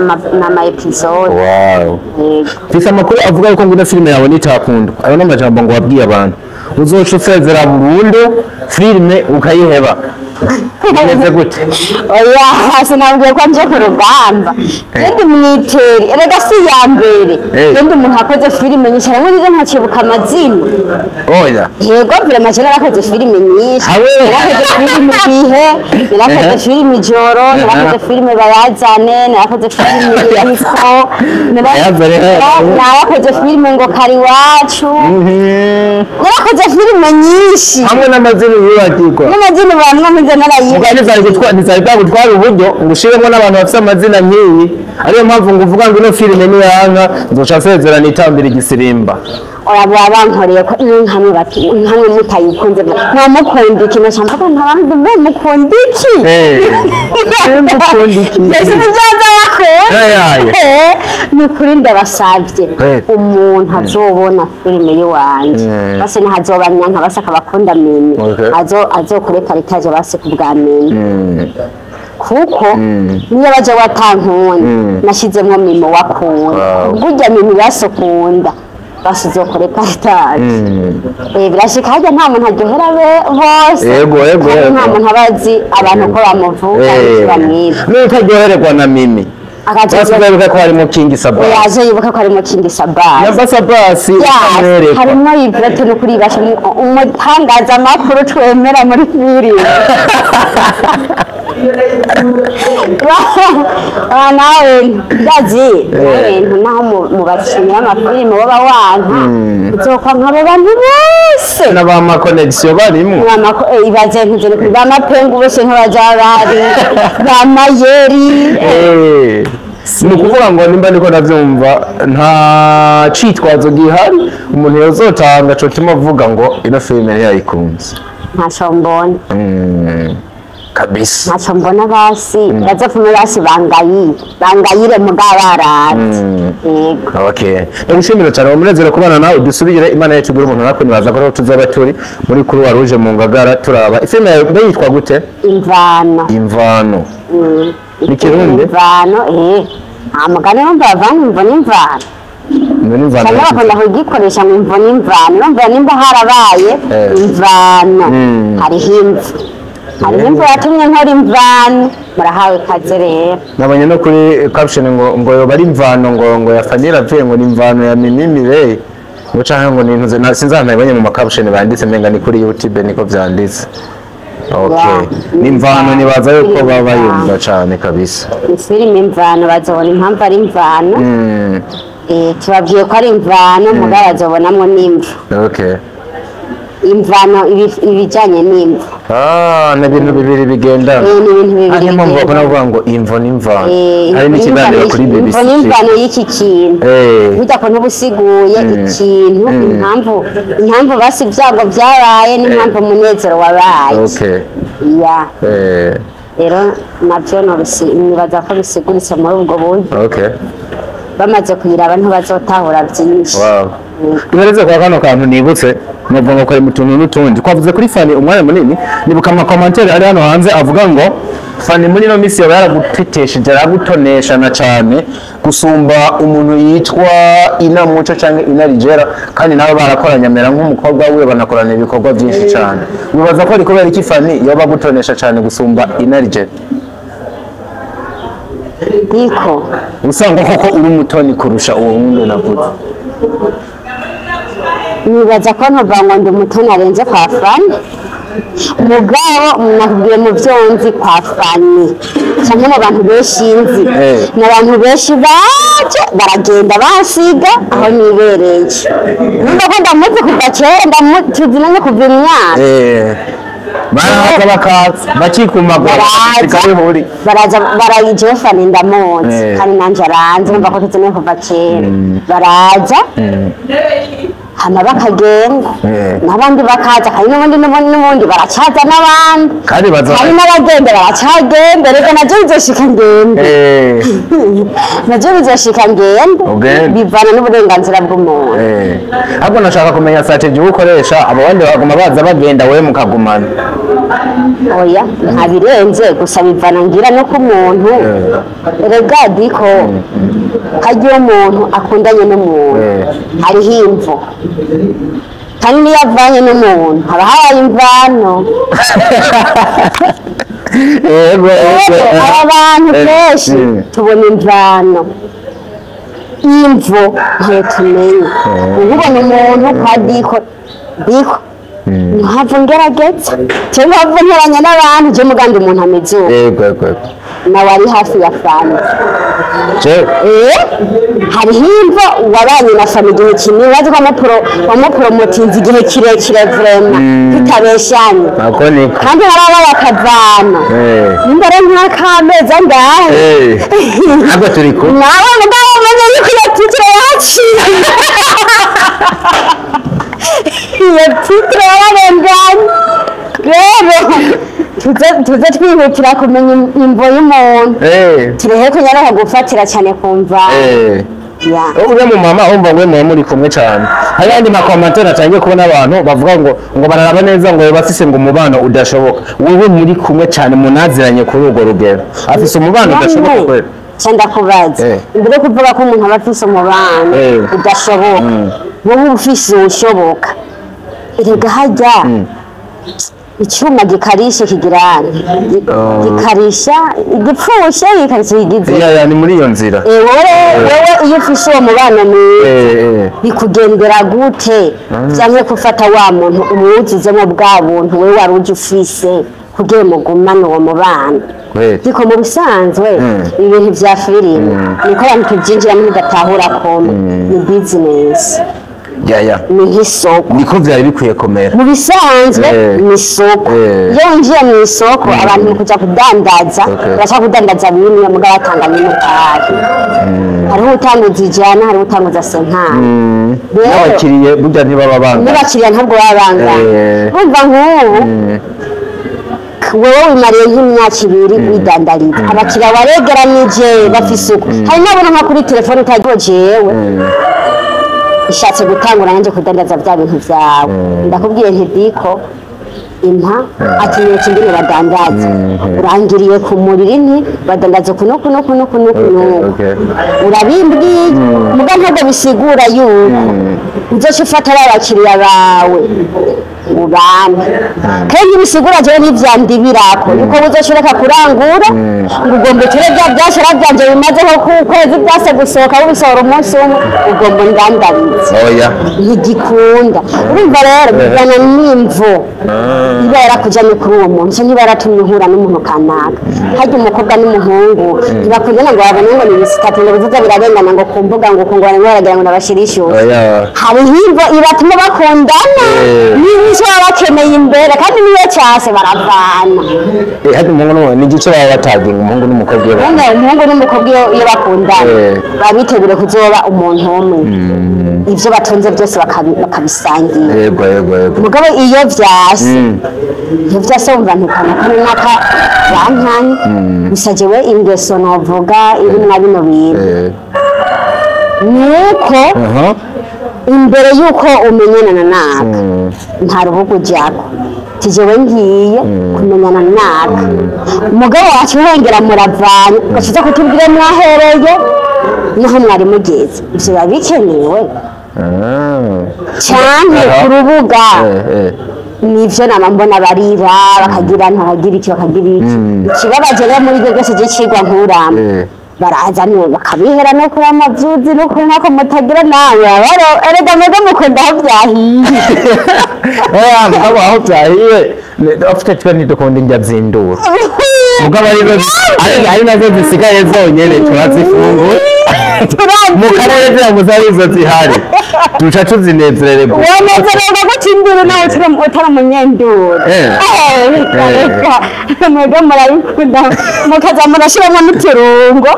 ama episode. Wow. Yego. Mfise amakuru avuga yuko ngo ino filime yawe nitakundwa, ayo n'amajambo ngo wabwiye abantu, uzoca usezera burundu filime ukayiheba. Bimeze gute? Oya, sinabwiye ko nje ku rugamba ndi mwiteri, erega si iya mbere. Ndi umuntu akoze filime nyinshi, harimwo nizo ntacibuka amazina. Oya. Yego, vraiment je narakoze filime nyinshi. Narakoze filime Ibihe, narakoze filime Ijoro, narakoze filime Bayazane, narakoze filime Iriko. Bayazane, eh. Narakoze filime ngo Kari Iwacu. Narakoze filime nyinshi. Hamwe n'amazina yibagirwa. N'amazina bamwe mpuze narayibagiwe. Muga ntizari bwagutwara uburyo ngo ushiremo n'abantu bafite amazina nk'iyi, ariyo mpamvu ngo uvuga ngo ino filime niyanka nzoca nsezera nitambira igisirimba. Oya, baba bankoreye ko iyo nkamwe bati nkamwe mutayikunze mwamukunda iki, naca mvuga ntabandi mbe mukunda iki? Mukunda iki? Mbese ntibyaza bakunda. Ayaye. Ni ukuri ndabasabye, umuntu azobona filime y'iwanje, basi ntazoba nyanka, basi akabakunda mimi, azokore partage basi ku bwa mimi, kuko niyo baje watankunda, nashyizemo mimo wakunda. Burya mimi basukunda, basi uzokore partage. Birashika harya nta muntu aryohera bose. Yego. Kandi nta muntu aba azi abantu ko bamuvuga n'icyo bamwita. Nutaryohererwa na mimi, Akaja basi uzabibuka ko harimo King Sabasi. Yaje yibuka ko harimo King Sabasi. Yaba Sabasi ukamwereka. Harimo Yvette, n'ukuri basha umutangazamakuru twemera muri filime. Nawe ndazi nawe naho mu bakinnyi b'amafilime baba wanka, uzokwa nk'abo bantu bose. N'abama connection barimo. Ibaze ntuze ni ba mapengu bose nk'abaja bari ba mayeri. Ni ukuvuga ngo nimba ndiko ndavyumva, nta citwazo gihari umuntu yozotanga co tuma avuga ngo ino filime ntiyayikunze. Ntaco mbona. Kabisa. Ntaco mbona, basi bazopfume basi bangayire bangayire mugabo barazi. Yego. Okay. Ndagushimira cyane, umunezero kubana nawe. Dusubire Imana yacu gura umuntu natwe, nibaza ko tuzaba turi muri Croix Rouge mu Ngagara turaba ifilime yawe. Mbe yitwa gute? Imvano. Imvano. Ni Kirundi? Imvano, nta mugani wumva bavanga imvo n'imvano. Imvo n'imvano. Cyangwa bakunda kugikoresha ngo imvo n'imvano, urumva nimba harabaye imvano, hariho imvo, hariho imvo yatumye nkora imvano. Murahawe ikaze rero. Nabonye no kuri caption ngo yoba ari imvano ngo ya Fanny Lavie, ngo ni imvano ya Mimi Mireille, ngo canke ngo ni intuze na sinzi ahantu nabibonye mu ma caption banditse, menga ni kuri YouTube niko vyanditse. Okay. Yeah. Ni imvano, nibaza yuko baba yumva cane kabisa. Ni filime Imvano, bazobona impamvu ari imvano. Tubabwiye ko ari imvano, mugabo bazobonamwo n'imvo. Imvano ibijanye n'imvo. Ah, ni ibintu bibiri bigendana. Ni ibintu bibiri Niyo mpamvu bakunda bigendana. kuvuga ngo imvo n'imvano. Imvo Hari n'ikiganiro n'imvano kuri BBC. Imvo n'imvano y'iki kintu, burya ko ntubusiguye ikintu, impamvu basi ibyago byabaye n'impamvu umunezero wabaye. Ya. Rero nabyo nibaza ko bisiguritse muri ubwo buryo. Bamaze kuyiraba ntibazotahura byinshi. Wow. Duhereze kwa kano kantu nibutse navuga ngo kari mu tuntu n'utundi twavuze kuri Fanny umwanya munini, nibuka ama commentaire ari hano hanze avuga ngo Fanny muri ino minsi yaba yaragutetesheje, yaragutonesha na cyane gusumba umuntu yitwa Ina Muco canke Ina Ligera, kandi nawe barakoranye amera nk'umukobwa wiwe, banakorana ibikorwa byinshi cyane. Wibaza ko ari kubera iki Fanny yoba agutonesha cyane gusumba Ina Ligera? Niko usanga koko uri umutoni kurusha uwo wundi navuze. Nibaza ko ntuva ngo ndi umutoni arenze kwa Fanny, mugabo nakubwiye mu byo nzi kwa Fanny canke mu bantu benshi nzi, ni abantu benshi baje baragenda basiga aho nibereye. Numva ko ndamuzi kuva kera, tuzinanye kuva imyaka. Baraza bakaza bakikumagura bikabihuri, baraza barayije Fanny ndamuzi kandi nanje aranze, numva ko tuzinanye kuva kera. Baraza hama bakagenda n'abandi bakaza, hari n'ubundi n'ubundi baracaza n'abandi, hari n'abagenda baracagenda. Reka navyo bizoshika ngende, navyo bizoshika ngende, bivana n'uburenganzira bw'umuntu. Ahubwo nashaka kumenya strategy ukoresha, abo bandi baguma baza bagenda wewe mukagumana. Oya, ntabirenze gusa bivana ngira no ku muntu. Erega diko harya umuntu akundanye n'umuntu hariho imvo, kandi niyo avanye n'umuntu haba habaye imvano. Aba bantu kenshi tubona imvano, imvo ntayo tumenya. Ubona umuntu kwa diko diko ntabwo ngerageza cyangwa ntabwo nteranya n'abantu, je mugandi umuntu ameze uko. Nawe ari hafi ya Fanny. Hariho imvo wabanye na Fanny igihe kinini, wazi ko wamupromotinze igihe kirekire vraiment tutabeshanye, kandi hari aba bakavana nimba ari nk'akamezi angahe ntabwo turi kumwe nawe mugabo umenye yuko iyo titre yaciye, iyo titre yararenganye. Rero tuze twihutira kumenya imvo y'umuntu, turehe kunyaraho gufatira cyane kumva. Uriya mu mama umva ngo muba muri kumwe cyane. Hari andi makomantere atangiye kubona abantu bavuga ngo ngo bararaba neza ngo bafise ngo umubano udashoboka. Wewe muri kumwe cyane munaziranye kuri urwo rugero, afise umubano udashoboka kweli? Cyenda kubaza imbere yo kuvuga ko umuntu aba afise umubano udashoboka, wowe ufise ushoboka. Erega harya icyuma gikarishe kigirana gikarisha igipfushe gikarisha igize. Ya ni muri iyo nzira. Wewe iyo ufise uwo mubano mwiza bikugendera gute? Cyangwa gufata wa muntu umwuzuzemo bwa buntu wewe wari uje ufise kugira mugumane uwo mubano. Diko mu bisanzwe ibintu vya filime niko abantu tubyinjiramo tugatahura ko ni business. Ni nk'isoko, niko vyari bikwiye komera. Mu bisanzwe ni isoko. Iyo winjiye mu isoko abantu kuja kudandaza bashaka kudandaza bimwe mugabo batanga n'umutari. Hariho utanguza 100, hariho utanguza 50. N'abakiriye burya ntibaba bangana, n'abakiriya ntabwo baba bangana. Urumva nk'ubu wewe wimariye nk'imyaka 2 widandariza, abakiriya waregeranije bafise uko. Hari n'abona nka kuri telefone utagiye jewe ishatse gutangura nanje kudandaza bya bintu byawe, ndakubwiye nti diko impa atinyutse ingene badandaza, urangiriye ku muriri nti badandaza kuno kuno kuno kuno kuno, urabimbwiye muga ntabwo bisigura yuko uzoca ufata abakiriya bawe ubampe. Kandi bisigura jewe ntivyandibirako yuko uzoca ureka kurangura ngo ugomba uture bya byashara byanje bimazeho ku kwezi byase gusohoka ubisohora umunsi umwe ugomba ndandarize. Ntigikunda. Urumva rero bivana n'imvo iba yarakujanye kuri uwo muntu, canke iba yaratumye uhura n'umuntu kanaka. Harya umukobwa n'umuhungu ntibakundana ngo babone ngo ni ibisitatu ngo bizoza birarengana ngo ku mbuga ngo ngo barimo baragira ngo nabashirishe. Hariho imvo ibatuma bakundana n'icyo baba bakeneye imbere, kandi niyo cyase baravana. Harya umuhungu ni igice baba bataginga umuhungu n'umukobwa iyo umuhungu n'umukobwa iyo bakundana baba biteguriye kuzoba umuntu umwe, ivyo batunze byose bakabisangira. Yego. Mugabo iyo vyase iyo vyase wumva ntukana kanaka bankanye. Gusa jewe ingeso novuga iri mwa bino bintu nuko Imbere yuko umenyana na naka nta rubuga ujyako, tijewe ngiye kumenyana naka, umugabo wacu uhengera muravanye ugaciza kutubwira mwahereye naho mwari mugeze, ivyo biba bikenewe canke ku rubuga. Nivyo nama mbona barira bakagira ntabagira iki bakagira iki, ikibabaje rero muri ibyo byose by'icigwa nkurama baraza bakabihera no kuri amavyuzi no kuri nako mutagira nawe erega mwebwe mukunda aho vyahiye. Mugabo aho vyahiye ofite twe ntidukunda indya z'induru, mugabo ari nazo zisigaye zonyene turazifungura mu karere ziramuze arizo zihari duca tuzinezerererwa. Wanezererwa gute induru nawe utari umunyenduru? Mwebwe murabikunda mukaza murashiramo n'uturungo,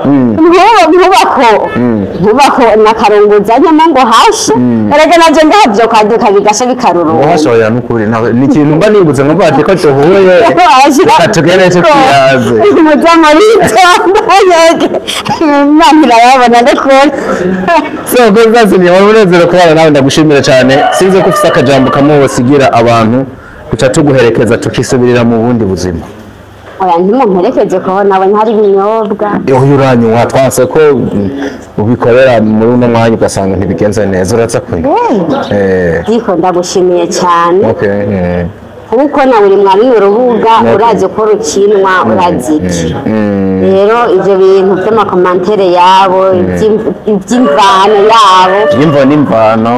nkubako n'akarungo uzanyemo ngo hashe, erega navyo ngaho kwaduka bigasha bikarurunga. Uhashoya n'ukuri ni ikintu mba nibutse ngo bati ko duhuye reka tugere tukiyaze. Muza muritonda yege Imana irayabona ndakubona. So Goza wari umunezero kubana nawe, ndagushimira cyane. Sinzi ko ufise akajambo kamwe wosigira abantu duca tuguherekeza tukisubirira mu bundi buzima. Oya ntimumperekeze kuko nabonye hari ibinyobwa. Iyo uranywa twanse ko ubikorera muri uno mwanya ugasanga ntibigenze neza, uraza kunywa. Diko ndagushimiye cyane. Kuko nawe uri mwari urubuga urazi ko rukinwa urazi iki. Rero ivyo bintu by'amakomantere yabo iby'imvano yabo imvo n'imvano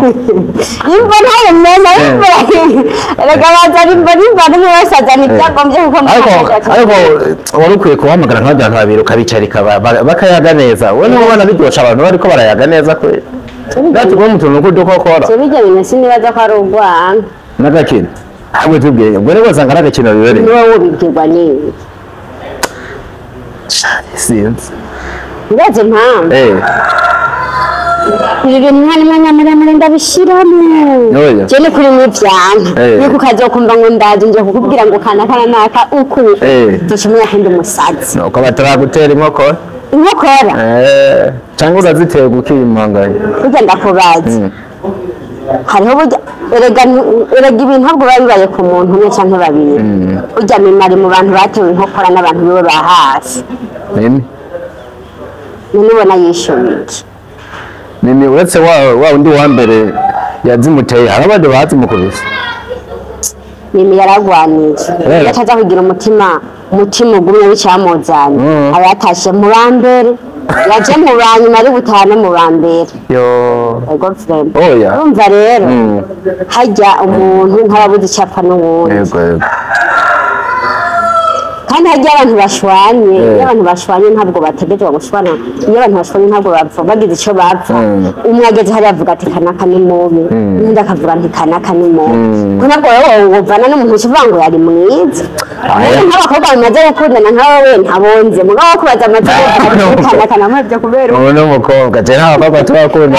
imvo ntayo mena imvo erega bazana imvo n'imvano umwe wese azana ibyagombye kuko ariko wari ukwiye kubahamagara nk'abantu babiri ukabicarika bakayaga neza. Wowe niba ubona biryosha abantu bariko barayaga neza kwe natwe mu tuntu k'udukokora. Ivyo bijya bintu sinibaza ko ari urwango n'agakino ahubwo tubwiye ubwo rero wasanga ari agakino bibereye. Niwe wobibwirwa n'iki? Sinzi Ndazi impamvu ibi bintu nta n'umwanya muremure ndabishiramo. Je ni kuri n'ivyanka niko ukazokumva ngo ndaje nje kukubwira ngo kana kana naka uku dushimira ko ndi umusazi. Nuko bataragutera inkokora. Inkokora cyangwa uraziteye gukimanganya burya ndakubaza hariho burya erega ibintu ntabwo biba bibaye ku muntu umwe canke babiri, burya mimari mu bantu batewe inkokora n'abantu biwe ba hasi. Mimi none ubona yishuye iki? Mimi uretse wa undi wa mbere yazimuteye hari abandi bazimukubise. Mimi yaragwanije yataza kugira umutima ugumye w'icyamuzanye, aba yatashe mu ba mbere yaje mu ba nyuma ari butane mu ba mbere. Urumva rero hajya umuntu ntababuze icyapfa n'uwundi. Kandi hajya abantu bashwanye, iyo abantu bashwanye ntabwo bategerezwa gushwana, iyo abantu bashwanye ntabwo bapfa bagize icyo bapfa. Umwe ageze hariya avuga ati kanaka ni mubi, undi akavuga nti kanaka ni mubi, ko ntabwo wowe wovana n'umuntu uvuga ngo yari mwiza. Nk'abakobwa bamaze gukundana nka wowe ntabonze mugabo wo kubaza amategeko kanaka namuhevye kubera ubu ni umukobwa je nta bakobwa tubakunda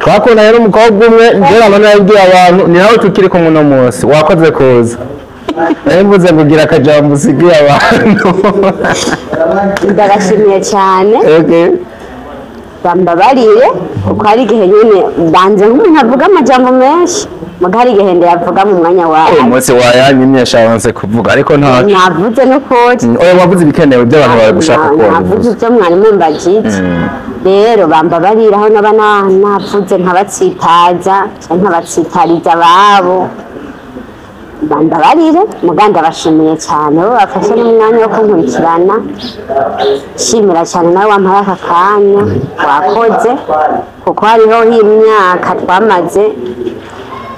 twakundanye n'umukobwa umwe njye nabona yabwiye abantu ni nawe tukiri kumwe uno munsi wakoze kuza. Mvuze kugira akajambo usigiye abantu. Ndabashimiye cyane. Bambabarire kuko hari igihe nyine mbanze nk'umuntu avuga amajambo menshi, muga hari igihe ndayavuga mu mwanya wawe. Uyu munsi wayanyimye shanse kuvuga ariko nta navuze n'ukuri. Oya wavuze ibikenewe by'abantu bari gushaka ko navuze ibyo mwari mumbajije. Rero bambabarira aho naba navuze nkabatsitaza canke nkabatsitariza ababo. Bambabarire muganda bashimiye cyane bo bafashe n'umwanya wo kunkurikirana. Shimira cyane nawe wampaye aka kanya wakoze, kuko hariho imyaka twamaze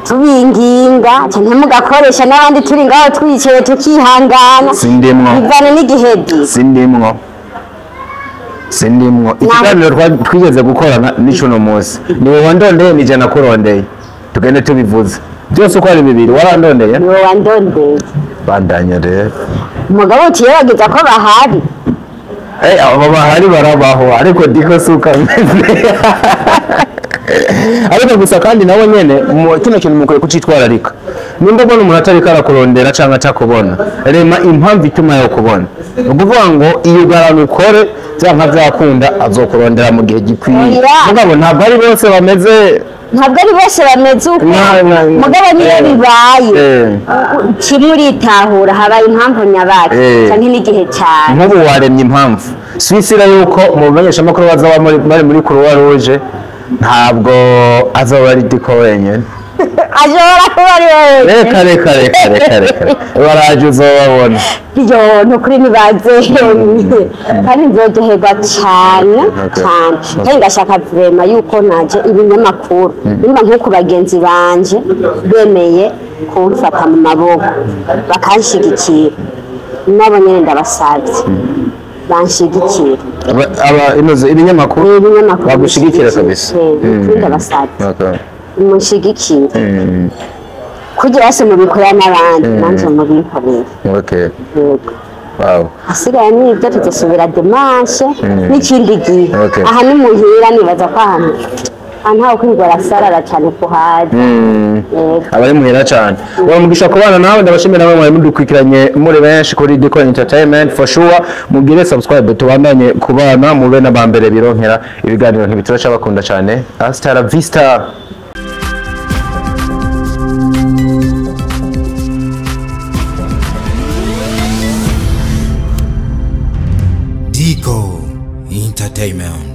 tubinginga cyane mugakoresha n'abandi turi ngaho twicaye tukihangana. Sindimwo bivana n'igihedi. Sindimwo ikiganiro twigeze gukorana n'ico no munsi ni wowe wandondeye nije nakurondeye tugende tubivuze byose uko ari bibiri. Warandondeye ni wowe wandondeye bandanya rero umugabo uciye ko bahari. Abo bahari barabaho ariko diko suka ariko gusa kandi nawe nyene kino kintu mukwiye kucitwararika. Nimba ubona umuntu atariko arakurondera canke atakubona, rema impamvu ituma yo kubona. Ni ukuvuga ngo iyugarana ukore byanka byakunda azokurondera mu gihe gikwiye. Oya. Mugabo ntabwo ari bose bameze, Ntabwo ari bose bameze uko. Mugabo niyo bibaye kimwe uritahura, habaye impamvu nyabaki canke n'igihe cyane. Nk'ubu waremye impamvu swisira yuko mu bamenyeshamakuru bazaba bari muri Croix Rouge, ntabwo azoba ari Diko wenyine. Ashobora kuba ari wowe. Reka reka reka reka reka, baraje uzobabona. Yo, nukuri nibaze kandi nzoryoherwa cyane cyane, kandi ndashaka vraiment yuko naje ibinyamakuru nimba nk'uku bagenzi banje bemeye kumfata mu maboko bakanshigikira, nabo nyene ndabasabye banshigikira. Inoze ibinyamakuru Ibinyamakuru bagushigikira kabisa. Nukuri ndabasabye munshigikire kugira bose mubikorera n'abandi, nanje mubinkorere. Yego. Hasigaye n'ibyo tuzosubira dimanche n'ikindi gihe. Aha ni muhira, nibaza ko ahantu aha ntawe kwirwa arasarara cyane kuhaza. Yego. Abari muhira cyane bamugisha kubana nawe. Ndabashimira namwe mwari mudukurikiranye muri benshi kuri Diko Entertainment. For sure mugire subscribe, tubandanye kubana, mube n'abambere bironkera ibiganiro ntibituraca. Bakunda cyane, hasta la vista. Dico Entertainment.